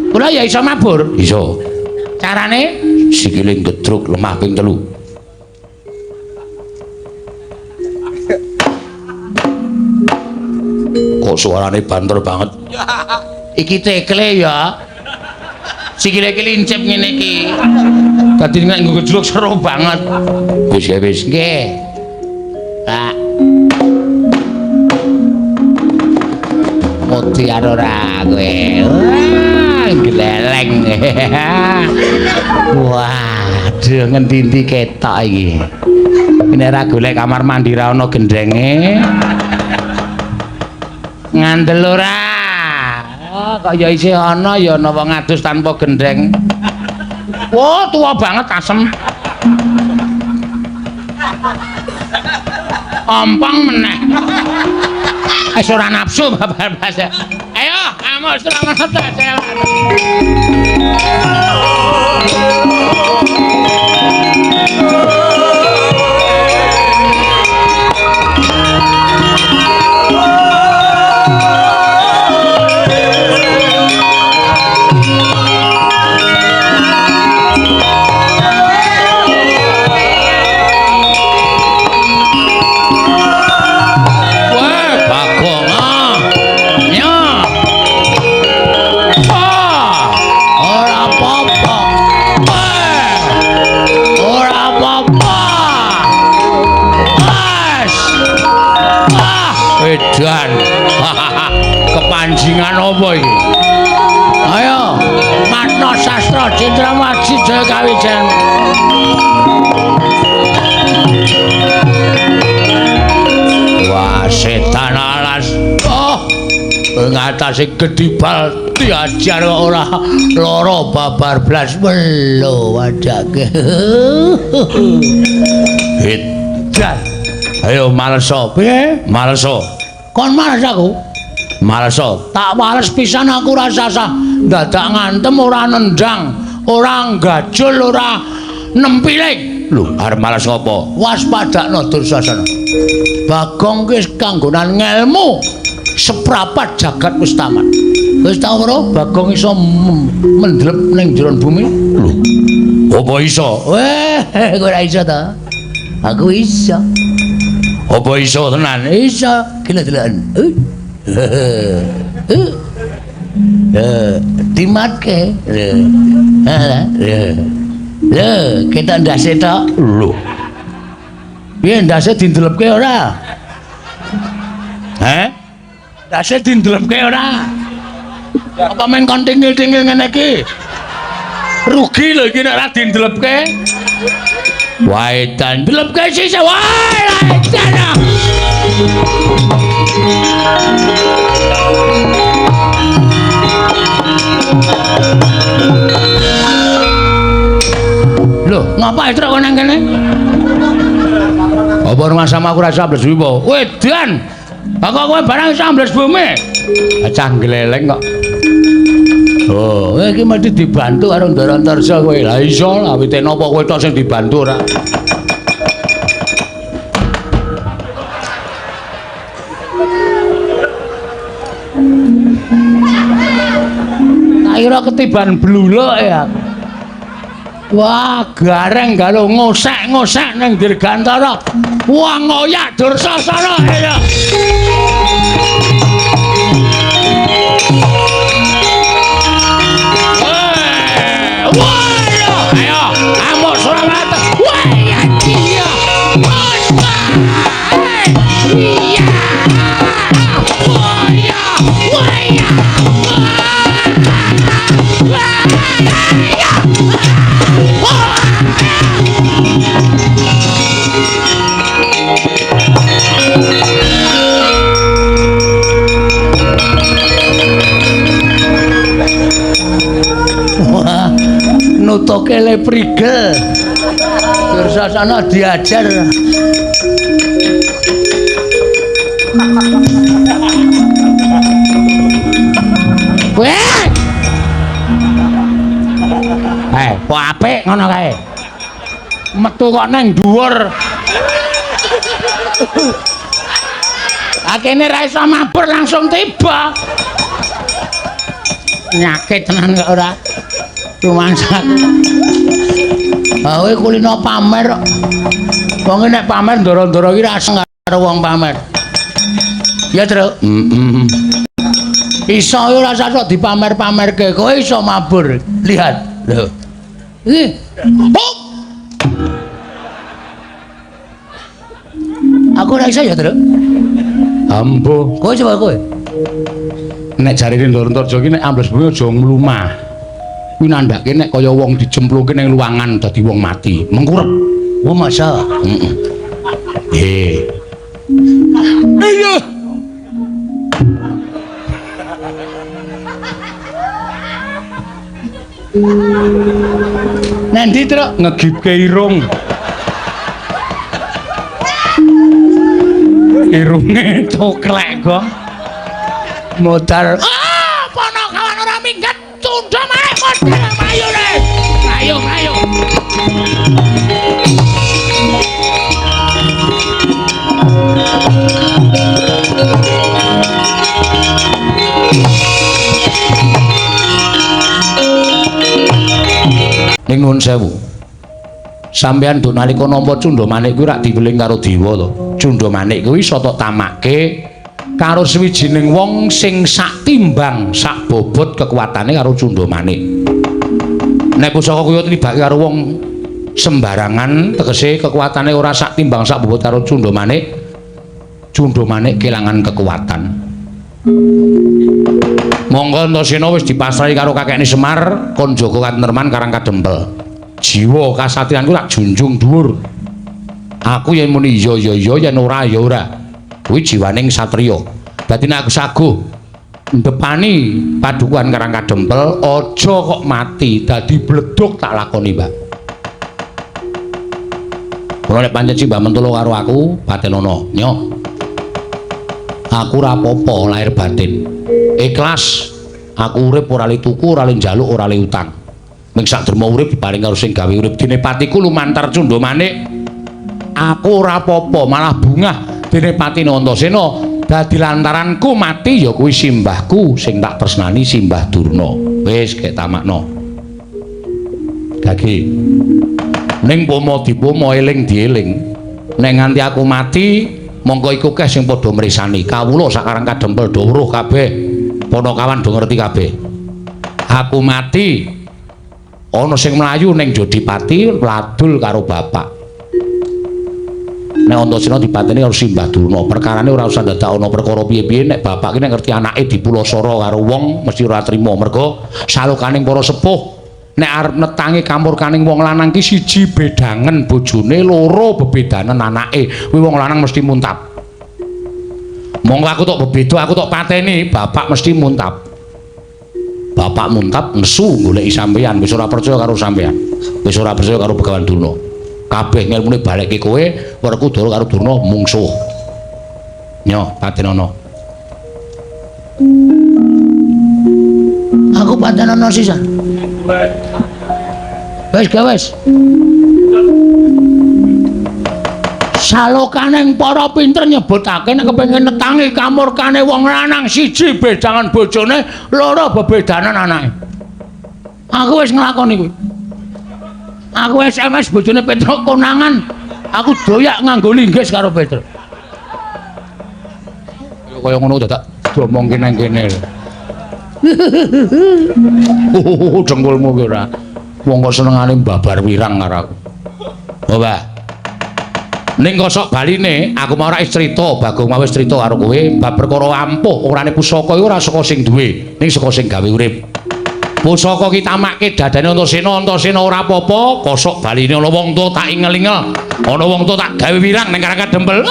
Kula ya iso mabur. Iso. Carane sikile gedruk lemah ping 3. Kok suarane banter banget. Iki tekle ya. Sikile iki lincip ngene iki. Dadi nek nggo gejruk seru banget. Wis ya wis. Nggih. Pak. Mutiar ora kowe. Wah, gleleng. Waduh, ngendi-endi ketok iki. Nek ora golek kamar mandi ra ono gendenge. Ngandel ora. Oh, kok ya isih ana ya ana wong adus tanpa gendeng. Wah, tua banget asem. Ompong meneh. Wis ora nafsu babar blas. Ayo, amuk selamat jalan. Edan. Kepanjingan apa iki? Ayo, Matno Sastra Citra Waji Jaya Kawijen. Wah, setan alas. Oh, ngatasi gedhi bal diajar kok ora lara babar blas melo wadake. Edan. Ayo maleso. Piye? Maleso. Kon males aku? Maleso. Tak males pisan aku ora sasah. Dadak ngantem ora nendang, ora gajul, ora nempiling. Lho, arep males ngopo? Waspadakno Dursasana. Bagong ki wis kanggonan ngelmu seprapat jagat wis tamat. Wis tau ora Bagong iso mendlep ning jero bumi? Lho. Apa iso? Weh, kowe ora iso ta? Aku iso. Apa iso tenan? Iso. Gila deloken. Dimatke. Lho, ketok ndase tok. Lho. Piye ndase dindelepke ora? Heh? Ndase dindelepke ora? Apa men kon tingil-tingil ngene iki? Rugi lho iki nek ora dindelepke. Wae dan ndelepke sisih. Wae edan. Lho, ngapa truk kok nang kene? Apa rumah sama aku rasa ambles bumi apa? Wedan. Kok kowe barang iso ambles bumi? Cah gleleng kok. Oh, iki mesti dibantu karo Ndara Antarja kowe. Lah iso lah wite napa kowe tok sing dibantu ora? Tak kira ketiban bluluk ya. Wah, gareng galo ngosek-ngosek ning Dirgantara. Wah, ngoyak Dursasana ya. Wah, ayo, amuk Surawata. Wah, iya. Wah, iya. Wah, iya. Wah, iya. Wah, iya. Wah, nutuke le prigel. Dursasana diajar. Weh. Kok apik ngono kae. Metu kok nang dhuwur. Akene ra iso mabur langsung tiba. Nyakit tenan kok ora. Rumangsaku. Ha kowe kulino pamer kok. Wong nek pamer ndoro-ndoro iki ra karo wong pamer. Ya, Truk. Heeh. Iso ora usah sok dipamer-pamerke, kowe iso mabur. Lihat. Lho. Iki. Oh. Aku ora iso ya, Truk. Ambo. Kowe coba kowe. Nek jarene Ndara Antarja iki nek ambles bumi aja mlumah. Kuwi nandhake nek kaya wong dijemplungke ning luwangan dadi wong mati, mengkurep. Oh, masa? Heeh. Iya. Nanti Truk ngegipke irung. Irunge coklek kok. Modal. Ah, ponokawan ora minggat, tunda maneh modal mayune. Ayo, ayo. Ning nuwun sewu. Sampeyan do nalika nampa cundha manik kuwi rak diweling karo dewa to. Cundha manik kuwi iso tok tamake karo sawijining wong sing sak timbang, sak bobot kekuatane karo cundha manik. Nek pusaka kuwi tibake karo wong sembarangan, tegese kekuatane ora sak timbang sak bobot karo cundha manik, cundha manik kelangan kekuatan. Monggo Antasena wis dipasrahi karo kakekne Semar kon jaga katentreman Karang Kadempel. Jiwa kasatriyanku rak junjung dhuwur. Aku yen muni iya ya iya, yen ora ya ora. Kuwi jiwaning satriya. Dadi nek aku saguh ndepani padukuhan Karang Kadempel, aja kok mati, dadi bledug tak lakoni, Mbak. Kula nek pancen Simbah Mentolo karo aku, patenono, nyoh. Aku ora apa-apa lahir batin. Ikhlas aku urip ora le tuku, ora le njaluk, ora le utang. Ming sak derma urip diparing karo sing gawe urip. Dene patiku lumantar cundha manik. Aku ora apa-apa, malah bungah dene patine Antasena dadi lantaranku mati ya kuwi simbahku sing tak tresnani Simbah Durna. Wis gek tamakno. Gage. Ning pomo dipomo eling dieling. Nek nganti aku mati mongko iku keh sing padha mresani. Kawula sak Karang Kadempel do weruh kabeh. Ponokawan do ngerti kabeh. Aku mati Ana sing mlayu ning Jodipati ladul karo bapak. Nek Antasena dipateni karo Simbah Durna, perkarane ora usah dadak ana perkara piye-piye nek bapak ki nek ngerti anake dipulasara karo wong mesti ora trima merga salokaning para sepuh nek arep netangi kamurkaning wong lanang ki siji bedangen bojone, loro bebedanen anake, kuwi wong lanang mesti muntap. Monggo aku tok bebeda, aku tok pateni, bapak mesti muntap. Bapak muntap nesu goleki sampeyan, wis ora percaya karo sampeyan. Wis ora percaya karo Begawan Durna. Kabeh ngelmune balekke kowe, Werkudara karo Durna mungsuh. Nyo, patenono. Aku patenono sisan. Wis ga wis. Salokaning para pinter nyebutake nek kepengin netangi kamurkane wong lanang siji bedangan bojone, loro bebedanan anake. Aku wis nglakoni kuwi. Aku SMS bojone Petruk konangan. Aku doyak nganggo linggis karo Petruk. Kaya ngono dadak diomongke nang kene. Dengkulmu ki ora. Wong kok senengane babar wirang karo aku. Oh, Mbah. Ning kosok baline aku mau ora wis crita, Bagong mau wis crita karo kowe bab perkara ampuh orane pusaka iku ora saka sing duwe, ning saka sing gawe urip. Pusaka ki tamake dadane Antasena, Antasena ora apa-apa, kosok baline ana wong tuwa tak ingel-ingel, ana wong tuwa tak gawe wirang ning Karang Kadempel.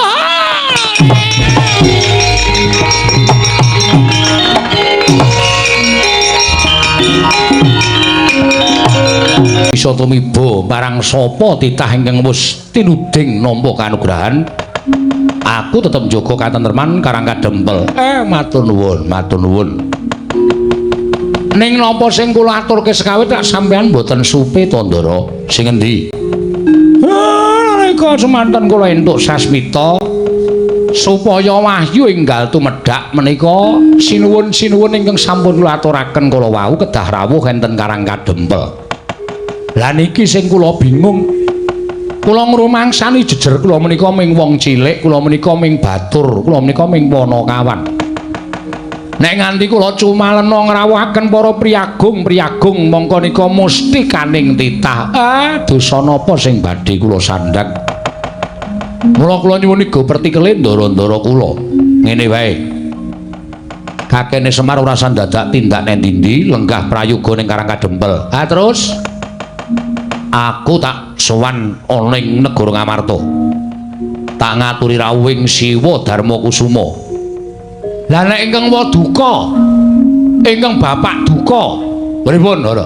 Bisa tumiba marang sapa titah ingkang wis tinuding nampa kanugrahan, aku tetep njaga katentreman Karang Kadempel. Matur nuwun, matur nuwun. Ning napa sing kula aturke sekawit tak sampean mboten supe to, Ndara? Sing endi? Nalika semanten kula entuk sasmita supaya wahyu enggal tumedhak menika sinuwun-sinuwun ingkang sampun kula aturaken kala wau kedah rawuh enten Karang Kadempel. Lah niki sing kula bingung. Kula ngrumangsani jejer kula menika ming wong cilik, kula menika ming batur, kula menika ming panakawan. Nek nganti kula cumalena ngrawuhaken para priyagung-priyagung mongko nika musti kaning titah. Dosa napa sing badhe kula sandhang? Mula kula nyuwun iga pertikele ndara-ndara kula. Ngene wae. Kakene Semar ora sandadak tindak nang ndi-ndi, lenggah prayoga ning Karang Kadempel. Ha terus aku tak sowan ana ing negara Ngamarta. Tak ngaturi rawuhing Siwa Darma Kusuma. Lah nek ingkang waduka, ingkang bapak duka, pripun, Ndara?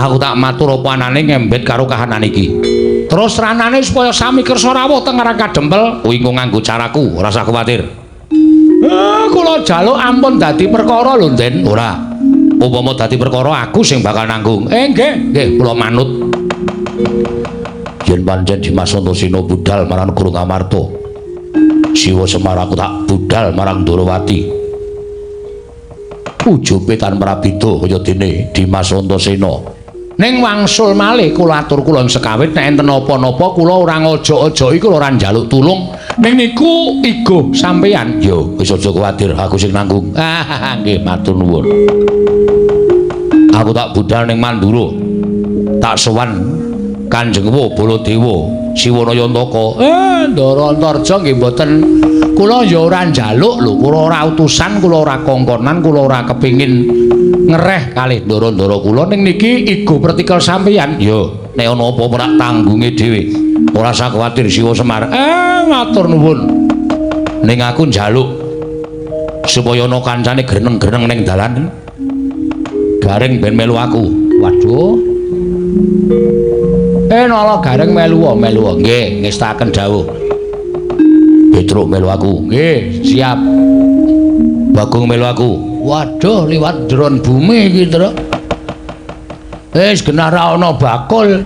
Aku tak matur apa anane ngembet karo kahanan iki. Terus ranane supaya sami kersa rawuh teng Karang Kadempel, kuwi engko nganggo caraku, ora usah kuwatir. Kula jaluk ampun dadi perkara lho, Den. Ora. Upama dadi perkara aku sing bakal nanggung. Nggih, nggih, kula manut. Yen pancen Dimas Antasena budal marang negara Ngamarta, Siwa Semar aku tak budal marang Ndorowati. Ujube tan prabida kaya dene Dimas Antasena. Ning wangsul malih kula atur kula sekawit nek enten napa-napa kula ora ngojok-ojoki, kula ora njaluk tulung. Ning niku igo sampeyan. Yo wis aja kuwatir, aku sing nanggung. Nggih, matur nuwun. Aku tak budal ning Mandura. Tak sowan Kanjeng Wa Baladewa Siwana Yantaka. Ndara Antarja nggih mboten. Kula ya ora njaluk lho, kula ora utusan, kula ora kongkonan, kula ora kepingin ngereh kalih ndara-ndara kula. Ning niki igo pertikel sampeyan. Yo, nek ana apa-apa tak tanggunge dhewe. Ora usah kuwatir Siwa Semar. Matur nuwun. Ning aku njaluk supaya ana kancane greneng-greneng ning dalan. Gareng ben melu aku. Waduh. Nala Gareng melu melu. Nggih, ngestaken dawuh. Petruk melu aku. Nggih, siap. Bagong melu aku. Waduh, liwat drone bumi iki, Truk. Wis genah ra ana bakul.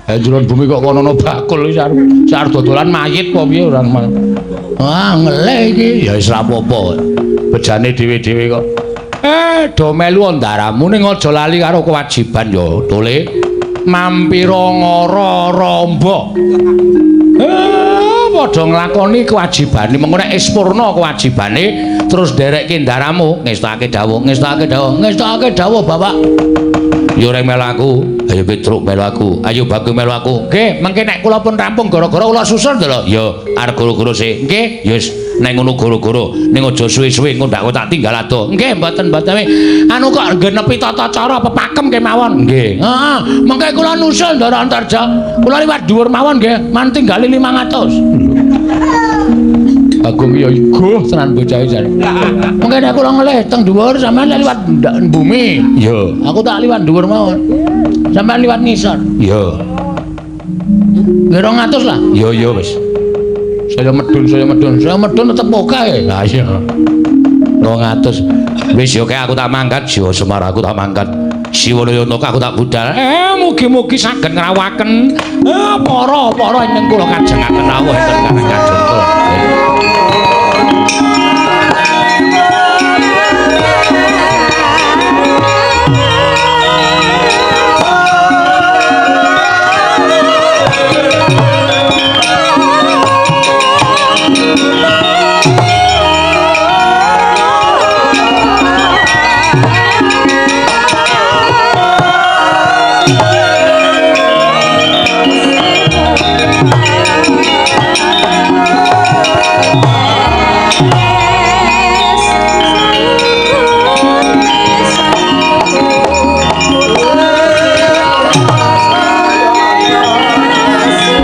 Drone bumi kok kono ana bakul iki arep dodolan mayit apa piye ora. Ah, ngelih iki. Ya wis ra apa-apa. Bejane dhewe-dhewe kok. Do melu ndaramu ning aja lali karo kewajiban ya, Tole. Mampira ngara ramba. padha nglakoni kewajibane. Mengko nek wis purna kewajibane terus nderekke ndaramu, ngestake dawuh, ngestake dawuh, ngestake dawuh Bapak. Yo reng melu aku, ayo Petruk melu aku, ayo Bagong melu aku. Nggih, mengke nek kula pun rampung gara-gara kula susul lho. Ya, arep goro-goro sik. Nggih, ya wis nek ngono goro-goro, ning aja suwe-suwe engko ndak tak tinggal ado. Nggih, mboten-mboten. Anu kok genepi tata cara pepakem kemawon. Nggih. Heeh, mengke kula nusul Ndara Antarja. Kula liwat dhuwur mawon nggih, man tinggali 500. Bagong ya iguh tenan bocah jane. Mengke nek kula ngelih teng dhuwur sampean liwat bumi. Iya. Aku tak liwat dhuwur mawon. Sampean liwat ngisor. Iya. Nggih 200 lah. Iya iya wis. Saya medun, saya medun, saya medun tetep oke. Lah iya. 200. Wis yo aku tak mangkat, Jiwa Semar aku tak mangkat. Siwalaya aku tak budal. Mugi-mugi saged ngrawaken para-para ingkang kula kajengaken rawuh enten Karang Kadempel.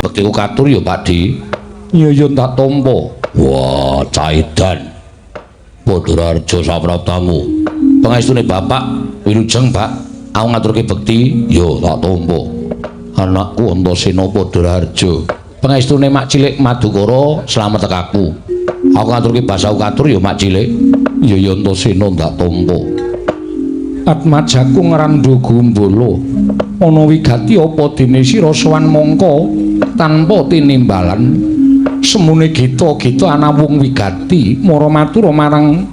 Bektiku katur ya Pak Di. Ya ya tak tampa. Wah, caidan. Padhararja sapraptamu. Pangestune Bapak wilujeng, Pak. Aku ngaturke bekti, ya tak tampa. Anakku Antasena Padhararja. Pangestune Mak Cilik Madukara slamet tekaku. Aku ngaturke basaku katur ya Mak Cilik. Ya ya Antasena tak tampa. Atmajaku ngrandha gumbala. Ana wigati apa dene sira sowan mangka tanpa tinimbalan. Semune gita-gita anawung wigati mara matura marang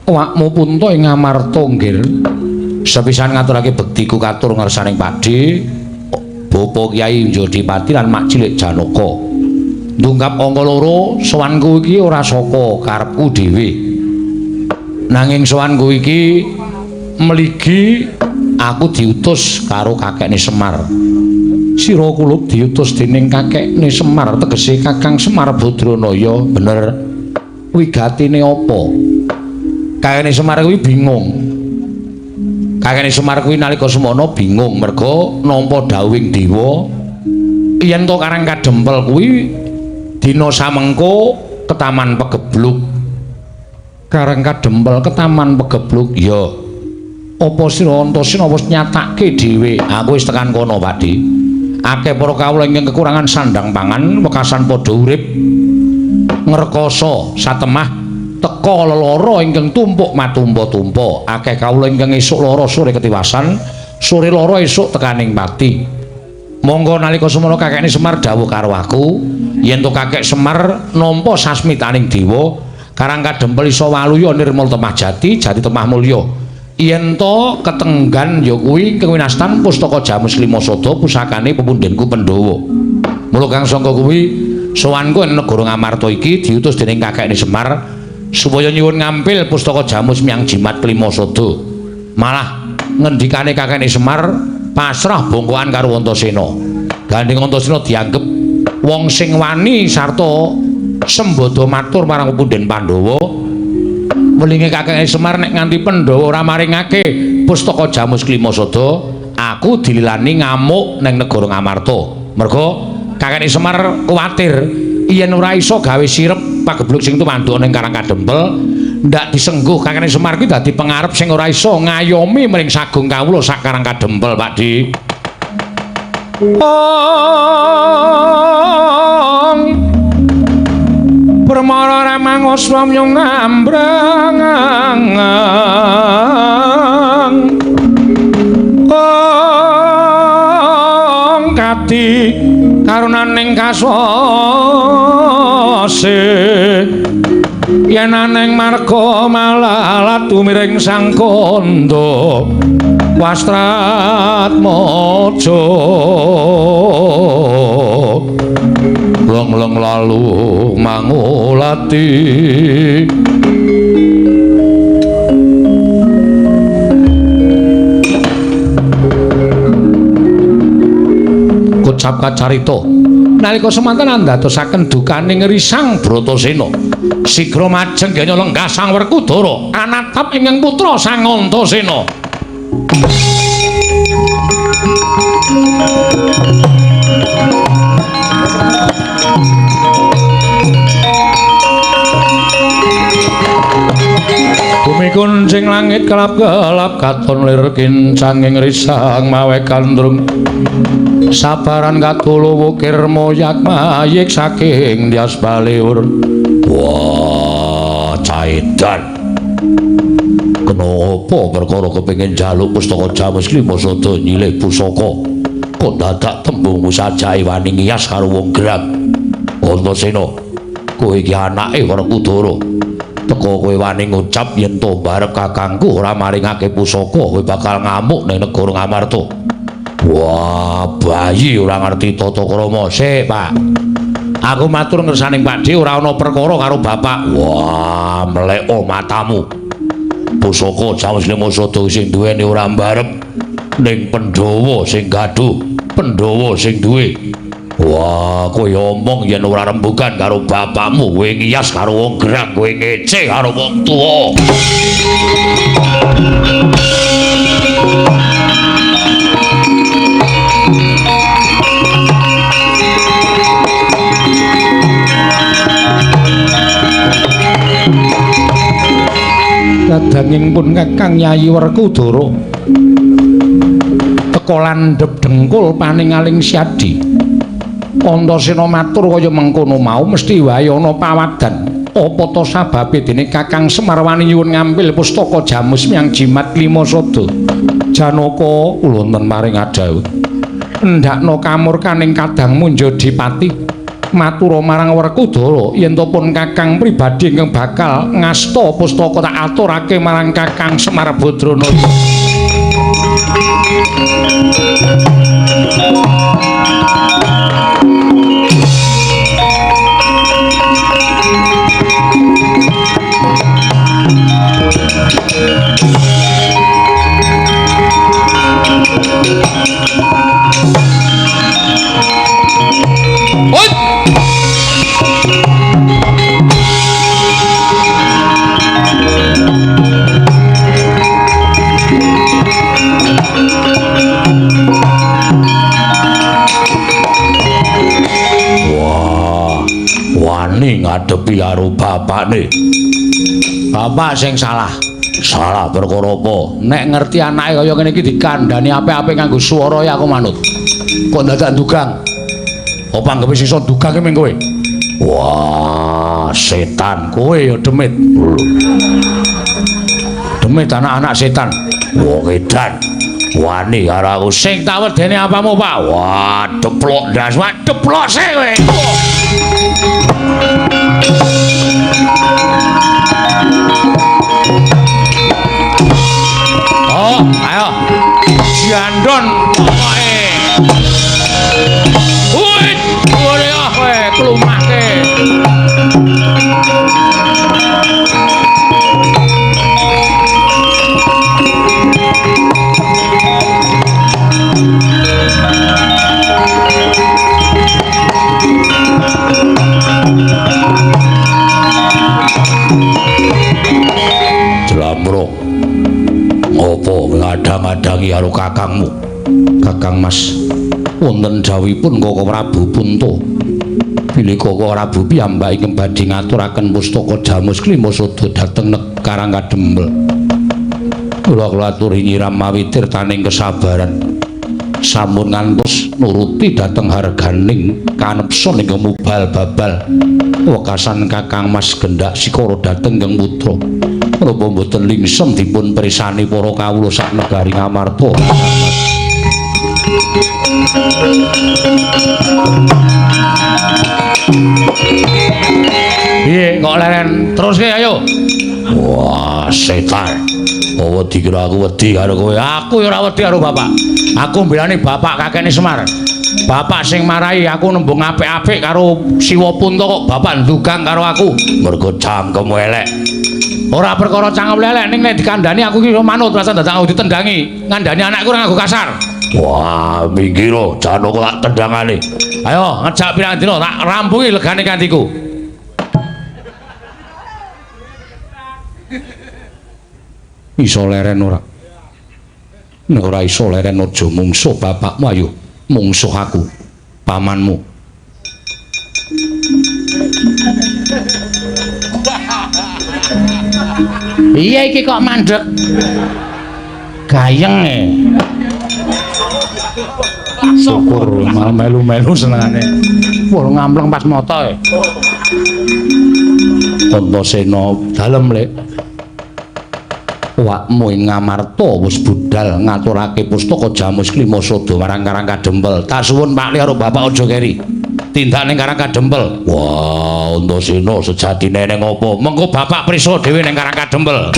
awakmu punta ing Amarta nggir. Sepisan ngaturake bektiku katur ngersaning Pakdhe, Bapa Kyai Njodipati lan Mak Cilik Janaka. Ndungkap angka loro, sowanku iki ora saka karepku dhewe. Nanging sowanku iki mligi aku diutus karo kakekne Semar. Sira kulup diutus dening kakekne Semar, tegese Kakang Semar Badranaya. Bener. Wigatine apa? Kakekne Semar kuwi bingung. Kakekne Semar kuwi nalika semono bingung merga nampa dawuhing dewa yen to Karang Kadempel kuwi dina samengko ketaman pegebluk. Karang Kadempel ketaman pegebluk ya. Apa sira Antasena wis nyatake dhewe? Aku wis tekan kono, Pakdhe. Akeh para kawula ingkang kekurangan sandang pangan, wekasan padha urip ngrekoso satemah teka lelara ingkang tumpuk matumpa-tumpa. Akeh kawula ingkang esuk lara sore ketiwasan, sore lara esuk tekaning pati. Monggo nalika semono kakekne Semar dawuh karo aku, yen to kakek Semar nampa sasmitaning dewa, Karang Kadempel iso waluya nirmala temah jati, jati temah mulya. Yen to ketenggan ya kuwi kewinastan pustaka Jamus Lima Sada pusakane pepundhenku Pandhawa. Mula kang sangka kuwi sowanku ing negara Ngamarta iki diutus dening kakekne Semar supaya nyuwun ngampil pustaka Jamus miyang Jimat Kelima Sada. Malah ngendikane kakekne Semar pasrah bongkoan karo Antasena. Gandeng Antasena dianggep wong sing wani sarta sembada matur marang pepundhen Pandhawa. Welinge kakeke Semar nek nganti Pandhawa ora maringake pustaka Jamus Klima Sada, aku dililani ngamuk ning negara Ngamarta. Merga kakeke Semar kuwatir yen ora iso gawe sirep pagebluk sing tumanduk ning Karang Kadempel, ndak disengguh kakeke Semar kuwi dadi pengarep sing ora iso ngayomi mring sagung kawula sak Karang Kadempel, Pak Di. Ong Permara remang aswamyong ngambrang ong kati karunaning kaswase yen aneng marga malalat tumiring sang kandha wastratmaja. Leng-leng lalu mangulati. Kocap kacarita nalika semanten andadosaken dukaning Risang Bratasena. Sigra majeng genya lenggah Sang Werkudara anatap ingkang putra Sang Antasena. Bumi kuncing langit kelap-kelap katon lir kincanging risang mawe gandrung. Sabaran katulu wukir moyak mayik saking Dyas Baliur. Wah, caidan. Kenapa perkara kepengin njaluk pustaka Jamus Klima Sada nyilih pusaka? Kok dadak tembungmu sajake wani ngiyas karo wong gerang? Antasena, kowe iki anake Werkudara. Teka kowe wani ngucap yen to barep kakangku ora maringake pusaka, kowe bakal ngamuk ning negara Ngamarta. Wah, bayi ora ngerti tata krama. Sik, Pak. Aku matur ngersaning Pakdhe ora ana perkara karo bapak. Wah, mleko matamu. Pusaka Jamus Lima Sada sing duweni ora mbarep ning Pandhawa sing gaduh, Pandhawa sing duwe. Wah, kowe omong yen ora rembugan karo bapakmu, kowe ngiyas karo wong gerang, kowe ngece karo wong tuwa. Kadanging pun Kakang Yayi Werkudara teka landhep dengkul paningaling Syadi. Antasena matur kaya mengkono mau mesti wae ana pawadan. Apa ta sababe dene Kakang Semar wani nyuwun ngampil pustaka Jamus Miang Jimat Klima Sada? Janaka kula wonten maring adhawuh. Endhakna kamurkaning kadangmu Njodipati. Matura marang Werkudara yen to pun Kakang pribadi ingkang bakal ngasta pustaka tak aturake marang Kakang Semar Badranaya. Wah, wani ngadepi karo bapakne. Bapak sing salah. Salah perkara apa? Nek ngerti anake kaya ngene iki dikandhani apik-apik nganggo swara ya aku manut. Kok dadak ndugang? Apa anggepe sisa ndugang ki ming kowe? Wah, setan kowe ya demit. Demit anak-anak setan. Wong edan. Wani karo aku sing tak wedeni apamu, Pak? Wah, deplok ndas, wah deplok sik kowe. Oh, ayo. Jandon pokoke. Wih, ore ah kowe klumake. Jlambrok. Ngopo ngadang-adangi karo kakangmu? Kakang Mas, wonten dhawuhipun Koko Prabu Punta. Bilih Koko Prabu piyambak ingkang badhe ngaturaken pustaka Jamus Klima Sada dhateng Karang Kadempel. Kula aturi nyiram mawi tirtaning kesabaran. Sampun ngantos nuruti dhateng harganing kanepson ingkang mubal babal. Wekasan Kakang Mas gendak sikara dhateng ingkang putra. Menapa mboten lingsem dipun pirsani para kawula sak negari Ngamarta? Piye kok leren teruske ayo. Wah, setan. Apa dikira aku wedi karo kowe? Aku ya ora wedi karo bapak. Aku mbelani bapak kakene Semar. Bapak sing marahi aku nembung apik-apik karo Siwa Punta kok bapak ndugang karo aku. Mergo cangkemmu elek. Ora perkara cangkem elek ning nek dikandhani aku iki manut rasa dadak aku ditendangi. Ngandhani anakku ora nganggo kasar. Wah, minggir Janaka tak tendangane. Ayo ngejak pirang dina tak rampungi legane kantiku. Iso leren ora? Nek ora iso leren aja mungsuh bapakmu, ayo mungsuh aku, pamanmu. Iya iki kok mandek gayeng e. Syukur malah melu-melu senengane. Wah ngampleng pas moto e. Antasena dalem lek. Wakmu ing Ngamarta wis budal ngaturake pustaka Jamus Klima Sada marang Karang Kadempel. Tak suwun Pak Li karo bapak aja keri. Tindak ning Karang Kadempel. Wah, Antasena sejatine ning apa? Mengko bapak prisa dhewe ning Karang Kadempel.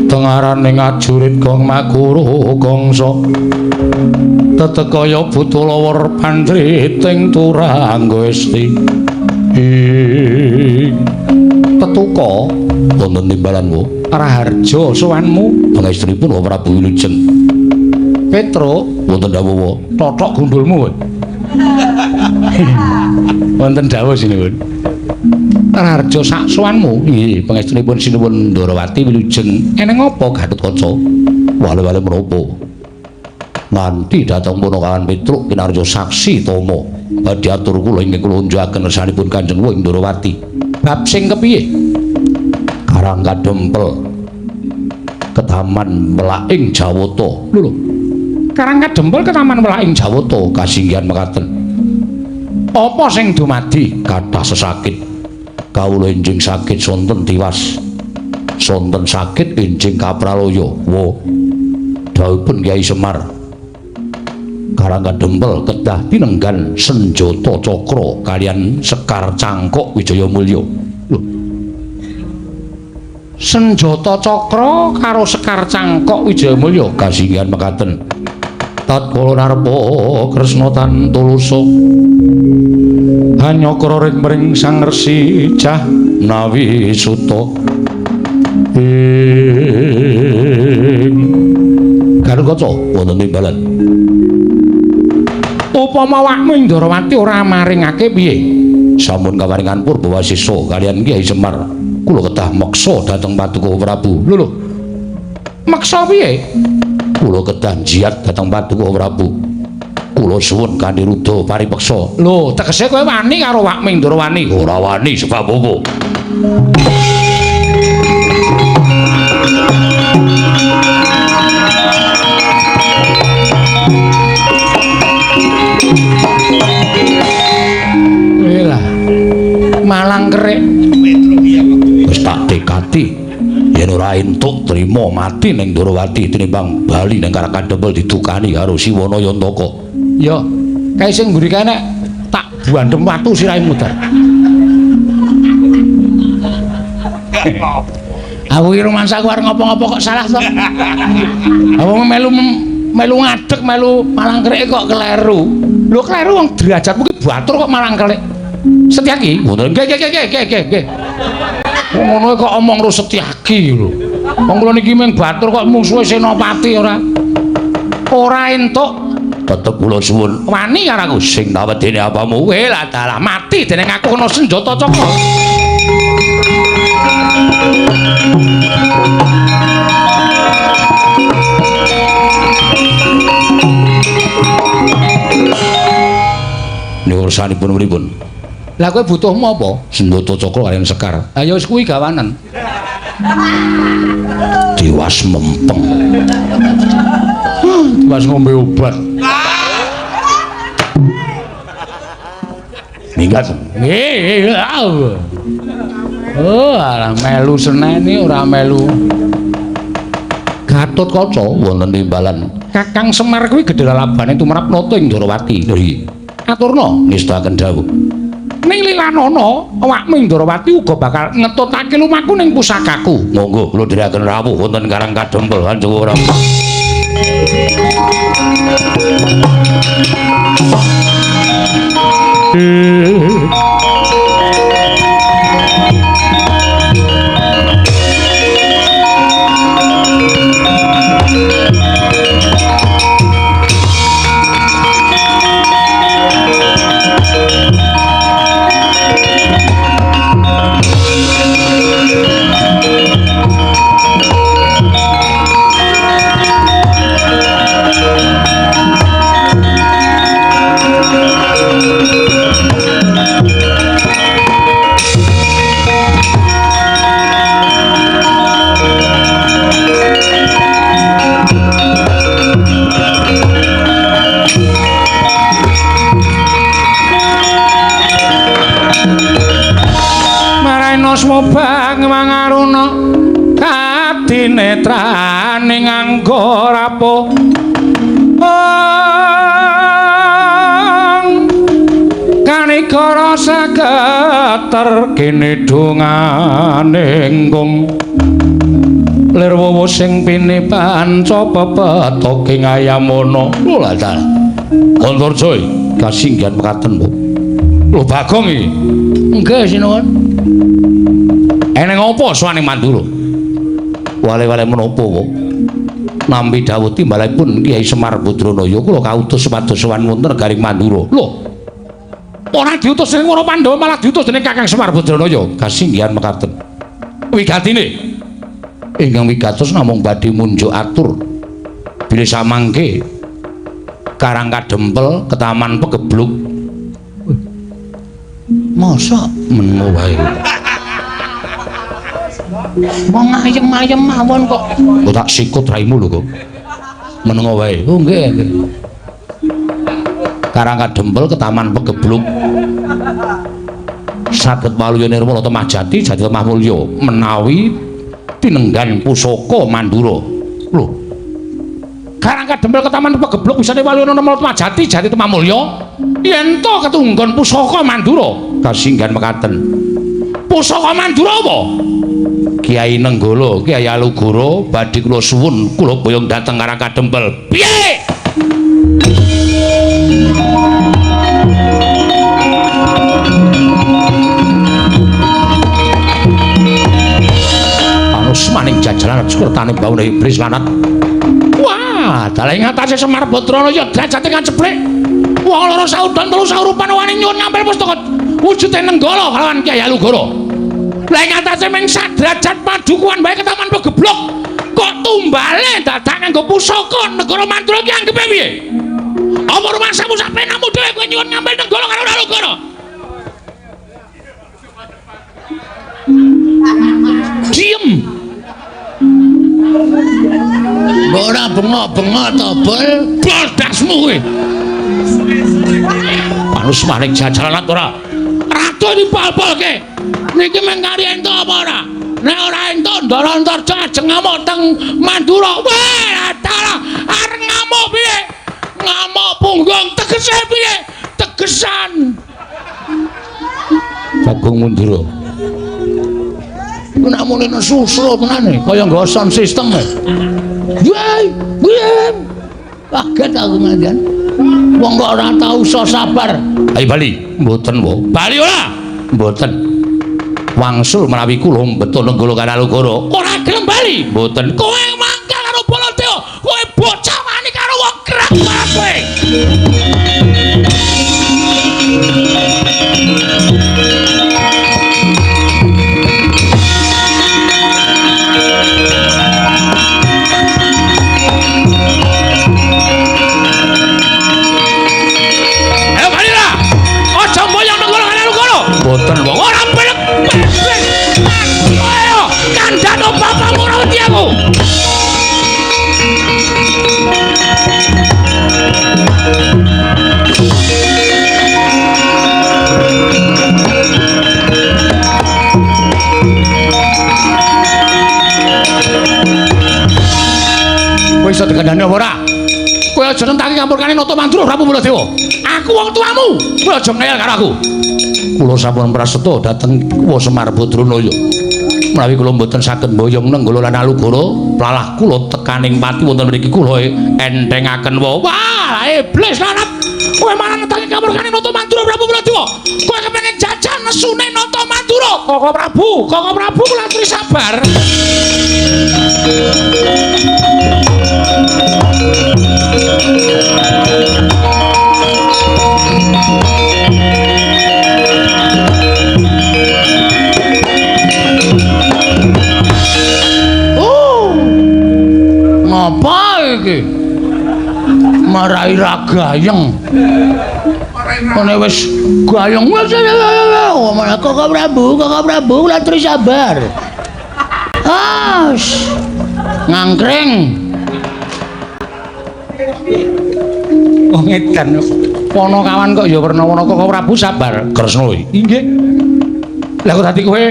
Tengarane ngajurit gong makuru gongso tetekaya butulawar pandriting turangga esti ing tetuka wonten timbalan wo Raharja sowanmu pangestunipun Wa Prabu Wilujeng Petro wonten dawuh totok gundulmu wonten dawuh sinuwun Raharja sak sowanmu nggih pangestunipun sinuwun Ndorowati Wilujeng eneng apa Gatotkaca wale-wale menapa nganti dhateng Punakawan Petruk kinarya saksi tama badhe atur kula ingkang kula unjukaken ngersanipun Kanjeng Wa ing Ndorowati bab sing kepiye Karang Kadempel ketaman melaing Jawata lho Karang Kadempel ketaman melaing Jawata kasinggihan mekaten apa sing dumadi kathah sesakit kawula enjing sakit sonten tiwas sonten sakit enjing kapralaya wa dawuhipun Kyai Semar Karang Kadempel kedah tinenggan senjata cakra kalian sekar cangkok Wijayamulya lho senjata cakra karo sekar cangkok Wijayamulya kasinggihan mekaten tatkala narpa Kresna tan tulusa hanyakra ring mring Sang Resi Jahnawi Suta ing Garukaca wonten timbalan upama wakmu ing Ndorowati ora maringake piye sampun kawaringan Purba Wasesa kalian Kyai Semar kula kedah meksa dhateng Paduka Prabu lho lho meksa piye kula kedah jiat dhateng Paduka Prabu kula suwun kanthi ruda paripeksa lho tegese kowe wani karo wakmu ing Ndorowani ora wani sebab apa Lah malang kerik wis tak tekati yen ora entuk trima mati ning Ndorowati tinimbang bali ning Karang Kadempel didukani karo Siwana Yantaka. Ya kae sing mburi kae nek tak buandhem watu sirahe muter. Aku iki rumangsaku arep ngopo-ngopo kok salah to. Aku melu melu ngadeg melu malang kerik kok kleru. Lho kleru wong derajatmu ki batur kok malang kerik. Setyaki? Ngoten. Nggih nggih nggih nggih nggih. Wong ngono kok omong ro Setyaki lho. Wong kula niki mung batur kok mungsuhe Senopati ora. Ora entuk Tetep kula suwun. Wani karo aku sing tak wedeni apamu? Kowe lah dalah mati dening aku kena senjata cakra. Niku ursanipun pripun? Lah kowe butuhmu apa? Senjata cakra kaliyan sekar. Ha ya wis kuwi gawanen. Tiwas mempeng. Tiwas ngombe obat. Minggat. Nggih. Oh, alah melu seneni ora melu. Gatotkaca wonten timbalan. Kakang Semar kuwi gedhe lalabane tumrap Nata ing Ndorowati. Lho iki. Aturna ngestakaken dawuh. Ning lilanana awakmu ing Ndorowati uga bakal ngetutake lumaku ning pusakaku. Monggo kula dherekaken rawuh wonten Karang Kadempel Kanjeng Ora. Swobang mangaruna kadinetraning angga rapuh kanikara sageter kene dongane nggung lir wowo sing pini panca pepetoking ayamana. Lho lha ta Antarja kasinggihan mekaten Bu. Lho Bagong iki. Nggih sinuwun. Eneng apa sowane Mandura? Wale-wale menapa kok? Nampi dawuh timbalanipun Kyai Semar Badranaya kula kautus supados sowan wonten negaring Mandura. Lho. Ora diutus dening para Pandhawa malah diutus dening Kakang Semar Badranaya. Kasinggihan mekaten. Wigatine ingkang wigatos namung badhe munjuk atur bilih samangke Karang Kadempel ketaman pegebluk. Masa meneng wae. Wong ayem-ayem mawon kok. Kok tak sikut raimu lho kok. Meneng wae. Oh nggih. Karang Kadempel ketaman pegebluk. Saged waluya nirmala temah jati jati temah mulya menawi tinenggan pusaka Mandura. Lho. Karang Kadempel ketaman pegebluk wisane waluya nirmala temah jati jati temah mulya yen to ketunggon pusaka Mandura. Kasinggihan mekaten. Pusaka Mandura apa? Kyai Nenggala, Kyai Alugoro badhe kula suwun kula boyong dhateng Karang Kadempel. Piye? Panus maning jajaran sekertane baune iblis lanat. Wah, dalah ing atase Semar Badranaya derajate kaceblek. Wong loro saudan telu saurupan wani nyuwun ngampil pustaka wujude Nenggala kalawan Kyai Alugoro. Lah ing atase ming sadrajat padukuhan wae ketaman pegeblok. Kok tumbale dadak nganggo pusaka negara Mandura ki anggepe piye? Apa rumangsamu sak penamu dhewe kowe nyuwun ngampil Nenggala karo Alugoro? Diem. Mbok ora bengok-bengok to, Bol? Bol dasmu kowe. Panus maring jajaran ora? Ratu dipol-polke. Niki mung kari entuk apa ora? Nek ora entuk Ndara Antarja ajeng ngamuk teng Mandura. Wah, dalah arep ngamuk piye? Ngamuk punggung tegese piye? Tegesan. Bagong mundur. Iku nak muni susro tenan kaya nggo sound system. Wah, wah. Kaget aku manjan. Wong kok ora tau iso sabar. Ayo bali. Mboten, Bu. Bali ora? Mboten. Wangsul menawi kula mbeto Nenggala karo Alugoro. Ora gelem bali. Mboten. Kowe mangkal karo Baladewa, kowe bocah wani karo wong krak kowe. Ayo Banira. Aja mboyong nang kono kono. Mboten wong ora pelek. Ayo kandhano bapakmu ora wedi aku. Kowe iso dikandhani apa ora? Kowe aja nentang kamurkane Nata Mandura Prabu Baladewa. Aku wong tuamu. Kowe aja ngeyel karo aku. Kula sampun prasetya dhateng Kuwa Semar Badranaya. Menawi kula mboten saged mboyong Nenggala lan Alugoro, plalah kula tekaning pati wonten mriki kula entengaken wae. Wah, iblis lanap. Kowe malah nentang kamurkane Nata Mandura Prabu Baladewa. Kowe kepengin jajan nesune Nata Mandura. Koko Prabu, Koko Prabu kula aturi sabar. Oh, ngapa iki? Marai ra gayeng. Ngene wis gayeng wis. Koko Prabu, Koko Prabu kula aturi sabar. Ah, ngangkring. Oh ngedan. Ponokawan kok ya werna-werna Koko Prabu sabar. Kresna inggih. Lah kok dadi kowe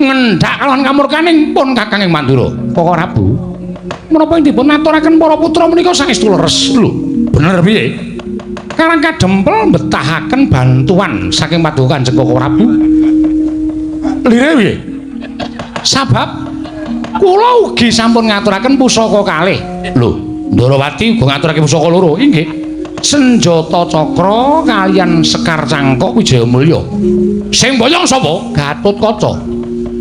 ngendhak kalawan kamurkaning pun Kakang ing Mandura. Koko Prabu, menapa ing dipun aturaken para putra menika saestu leres? Lho, bener piye? Karang Kadempel mbetahaken bantuan saking Paduka Kanjeng Koko Prabu. Lire piye? Sabab kula ugi sampun ngaturaken pusaka kalih. Lho, Ndorowati uga ngaturake pusaka loro. Inggih. Senjata cakra kaliyan Sekar Cangkok Wijayamulya. Sing boyong sapa? Gatotkaca.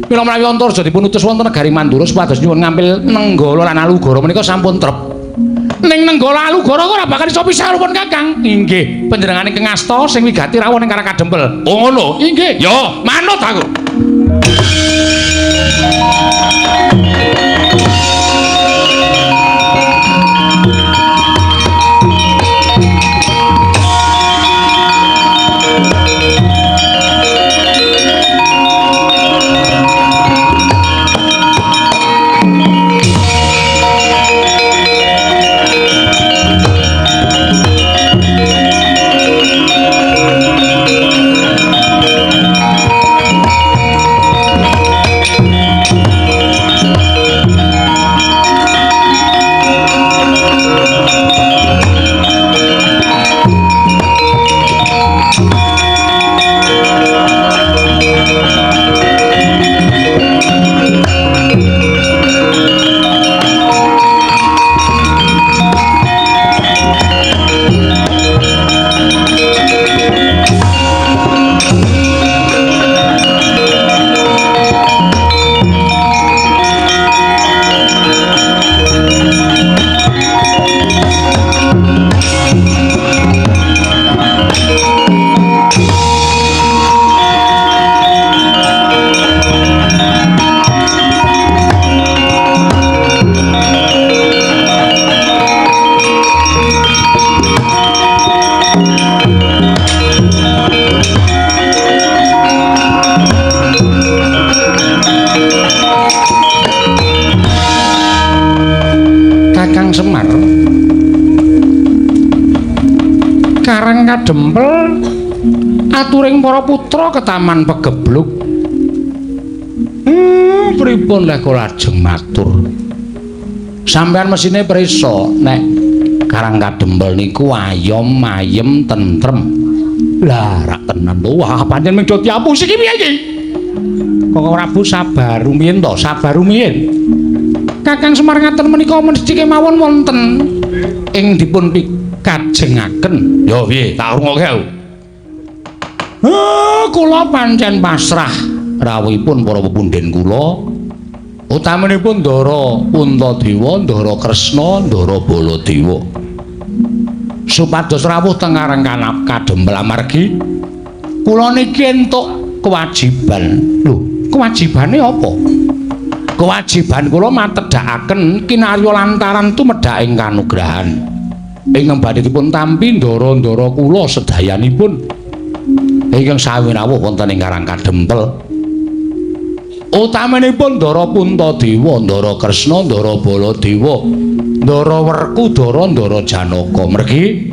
Mila menawi Antarja dipun utus wonten negari Mandura supados nyuwun ngampil Nenggala lan Alugoro menika sampun trep. Ning Nenggala Alugoro ora bakal iso pisah pun Kakang. Inggih, panjenengane ingkang asta sing wigati rawuh ning Karang Kadempel. Oh ngono. Inggih. Ya, manut aku. Kakang Semar Karang Kadempel aturing para putra ke Taman Pegebluk. Pripun lek kula lajeng matur? Sampeyan mesine prisa nek Karang Kadempel niku ayom ayem tentrem. Lah rak tenan to. Wah, pancen mung do diapusi iki piye iki? Koko Prabu sabar rumiyin to, sabar rumiyin. Kakang Semar ngaten menika mesti kemawon wonten ing dipun pikajengaken. Ya piye, tak rungokke aku. Kula pancen pasrah rawuhipun para pepundhen kula. Utamanipun Ndara Puntadewa, Ndara Kresna, Ndara Baladewa. Supados rawuh teng Karang Kadempel amargi kula niki entuk kewajiban. Lho, kewajibane apa? Kewajiban kula matedhakaken kinarya lantaran tumedhak ing kanugrahan. Ingkang badhe dipun tampi ndara-ndara kula sedayanipun ingkang sami rawuh wonten ing Karang Kadempel. Utamanipun Ndara Puntadewa, Ndara Kresna, Ndara Baladewa, Ndara Werkudara, Ndara Janaka. Mergi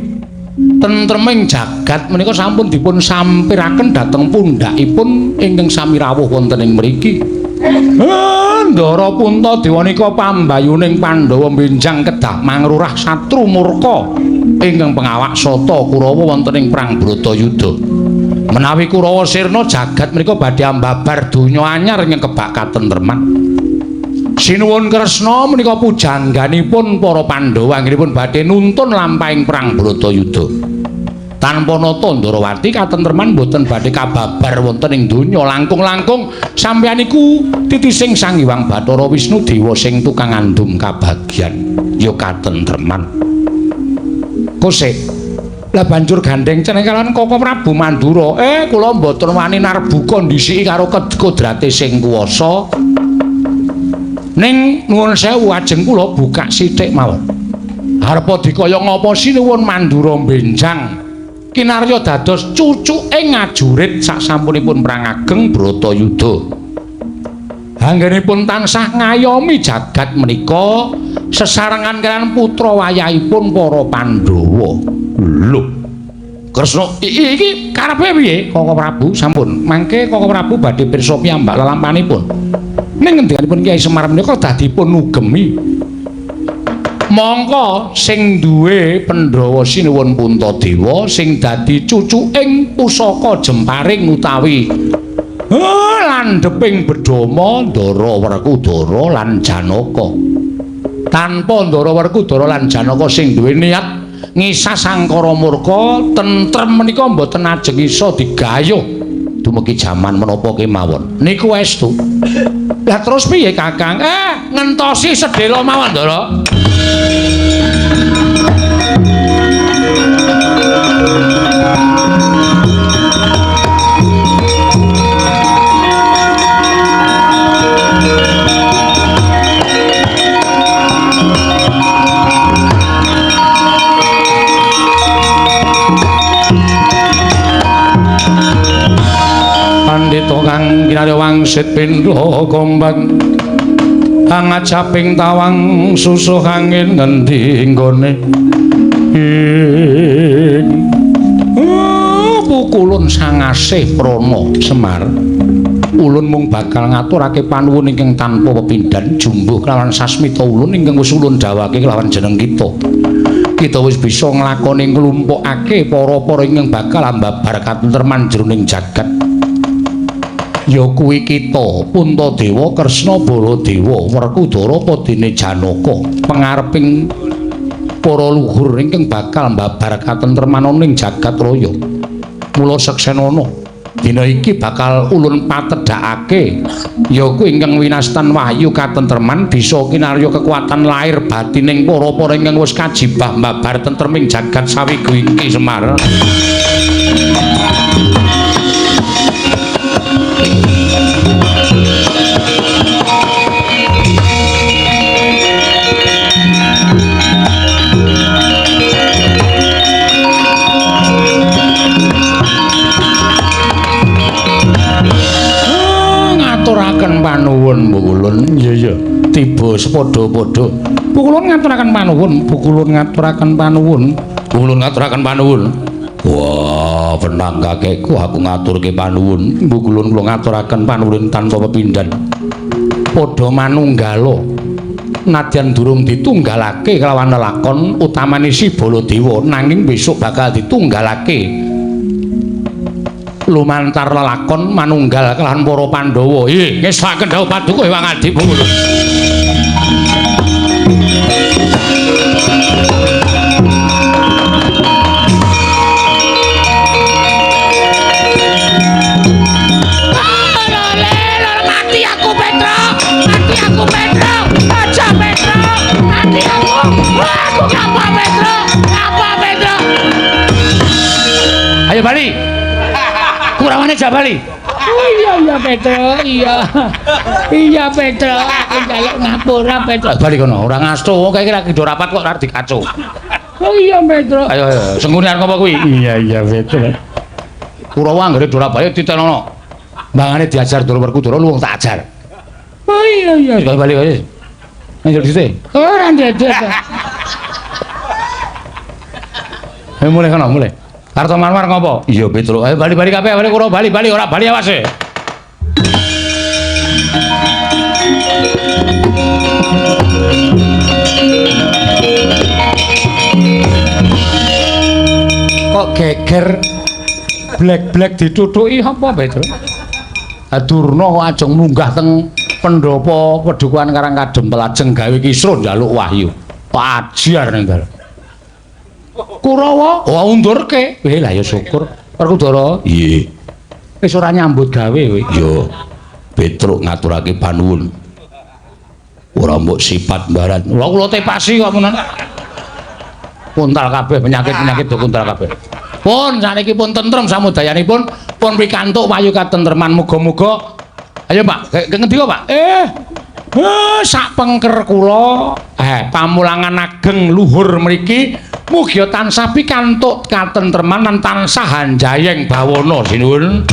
tentreming jagat menika sampun dipun sampiraken dhateng pundhakipun ingkang sami rawuh wonten ing mriki. Ndara Puntadewa nika pambayuning Pandhawa benjang kedah mangrurah satru murka ingkang pengawak Sata Kurawa wonten ing perang Bratayuda. Menawi Kurawa sirna jagat menika badhe ambabar donya anyar ingkang kebak katentreman. Sinuwun Kresna menika pujangganipun para Pandhawa anggenipun badhe nuntun lampahing perang Bratayuda. Tanpa nata Ndarawati katentreman boten badhe kababar wonten ing donya. Langkung-langkung sampeyan iku titising Sang Hyang Bathara Wisnu Dewa sing tukang ngandum kabagyan ya katentreman. Kosek lah banjur gandeng ceneng kalawan Koko Prabu Mandura. Kula mboten wani narbuka ndhisiki karo kodrate sing kuwasa. Ning nuwun sewu ajeng kula buka sithik mawon. Arepa dikaya ngapa sinuwun Mandura benjang kinarya dados cucuke ngajurit sasampunipun perang ageng Bratayuda. Anggenipun tansah ngayomi jagat menika sesarengan kaliyan putra wayahipun para Pandhawa. Lho, Kresna iki karepe piye Koko Prabu? Sampun, mangke Koko Prabu badhe pirsa piyambak lelampanipun. Ning ngendikanipun Kyai Semar menika dadipun ugemi. Mongko sing duwe Pandhawa sinuwun Puntadewa sing dadi cucuking pusaka jemparing utawi landheping bedhama Ndara Werkudara lan Janaka. Tanpa Ndara Werkudara lan Janaka sing duwe niat ngisas angkara murka tentrem menika mboten ajeng iso digayuh dumugi jaman menapa kemawon. Niku estu. Lah terus piye Kakang? Ngentosi sedhela mawon Ndara. Pandhita kang kinarya wangsit pindha gombang kang ajaping tawang susuh angin ngendi nggone ing pukulun sangasih prana Semar. Ulun mung bakal ngaturake panuwun ingkang tanpa pepindhan jumbuh kelawan sasmita ulun ingkang wis ulun dawake kelawan jeneng kita. Kita wis bisa nglakoni nglumpukake para-para ingkang bakal ambabar katentreman jroning jagat. Ya kuwi kita Puntadewa, Kresna, Baladewa, Werkudara padene Janaka, pangareping para luhur ingkang bakal mbabar katentreman ning jagat raya. Mula seksenana dina iki bakal ulun patedhakake ya kuwi ingkang winastan wahyu katentreman bisa kinarya kekuatan lahir batining para-para ingkang wis kajibah mbabar tentreming jagat sawigu iki Semar. Ngaturaken panuwun Pukulun. Iya iya, tiba sepadha-padha. Pukulun ngaturaken panuwun, Pukulun ngaturaken panuwun, Pukulun ngaturaken panuwun. Wah, benang kakekku aku ngaturke panuwun. Pukulun kula ngaturaken panuwun tanpa pepindhan. Padha manunggala. Nadyan durung ditunggalake kelawan lelakon utamane si Baladewa, nanging besok bakal ditunggalake lumantar lelakon manunggal kelawan para Pandhawa. Nggih, ngestokaken dawuh paduka Hyang Adi Pukulun. Mati aku Petro, mati aku Petro, aja Petro, mati aku. Aku ngapa Petro, ngapa Petro? Jabali. Oh iya iya Petro, iya. Iya Petro, aku njaluk ngapura Petro. Bali kono, ora ngasto, wong kae lagi do rapat kok ora dikaco. Oh iya Petro. Ayo ayo, Sengkuni arep ngopo kuwi? Iya iya Petro. Kurawa anggere do ora bali ditenono. Mbangane diajar Ndara Werkudara luwung tak ajar. Oh iya iya, bali bali. Ayo dite. Ora ndedek. Ayo mulai kono, mulai. Kartomarmar ngopo? Iya Petro. Ayo bali-bali kabeh, bali Kurawa bali-bali ora bali awas e. Kok geger blek-blek ditutuki apa Petro? Durna kok ajeng munggah teng pendopo Padukuhan Karangkadem lajeng gawe kisruh njaluk wahyu. Ajar ning dalem. Kurawa, oh undurke. Weh lah ya syukur. Werkudara, Iya. wis ora nyambut gawe kowe. Yo Petruk ngaturake panuwun. Ora mbok sifat barat. Lha kula tepasi kok menan. Kuntal kabeh penyakit-penyakit do kuntal kabeh. Pun saniki pun tentrem samudayanipun, pun pikantuk wahyu katentreman muga-muga. Ayo Pak, ke ngendi kok Pak? Sak pengker kula, pamulangan ageng luhur mriki mugi tansah pikantuk katentreman lan tansah hanjayeng bawana sinuwun.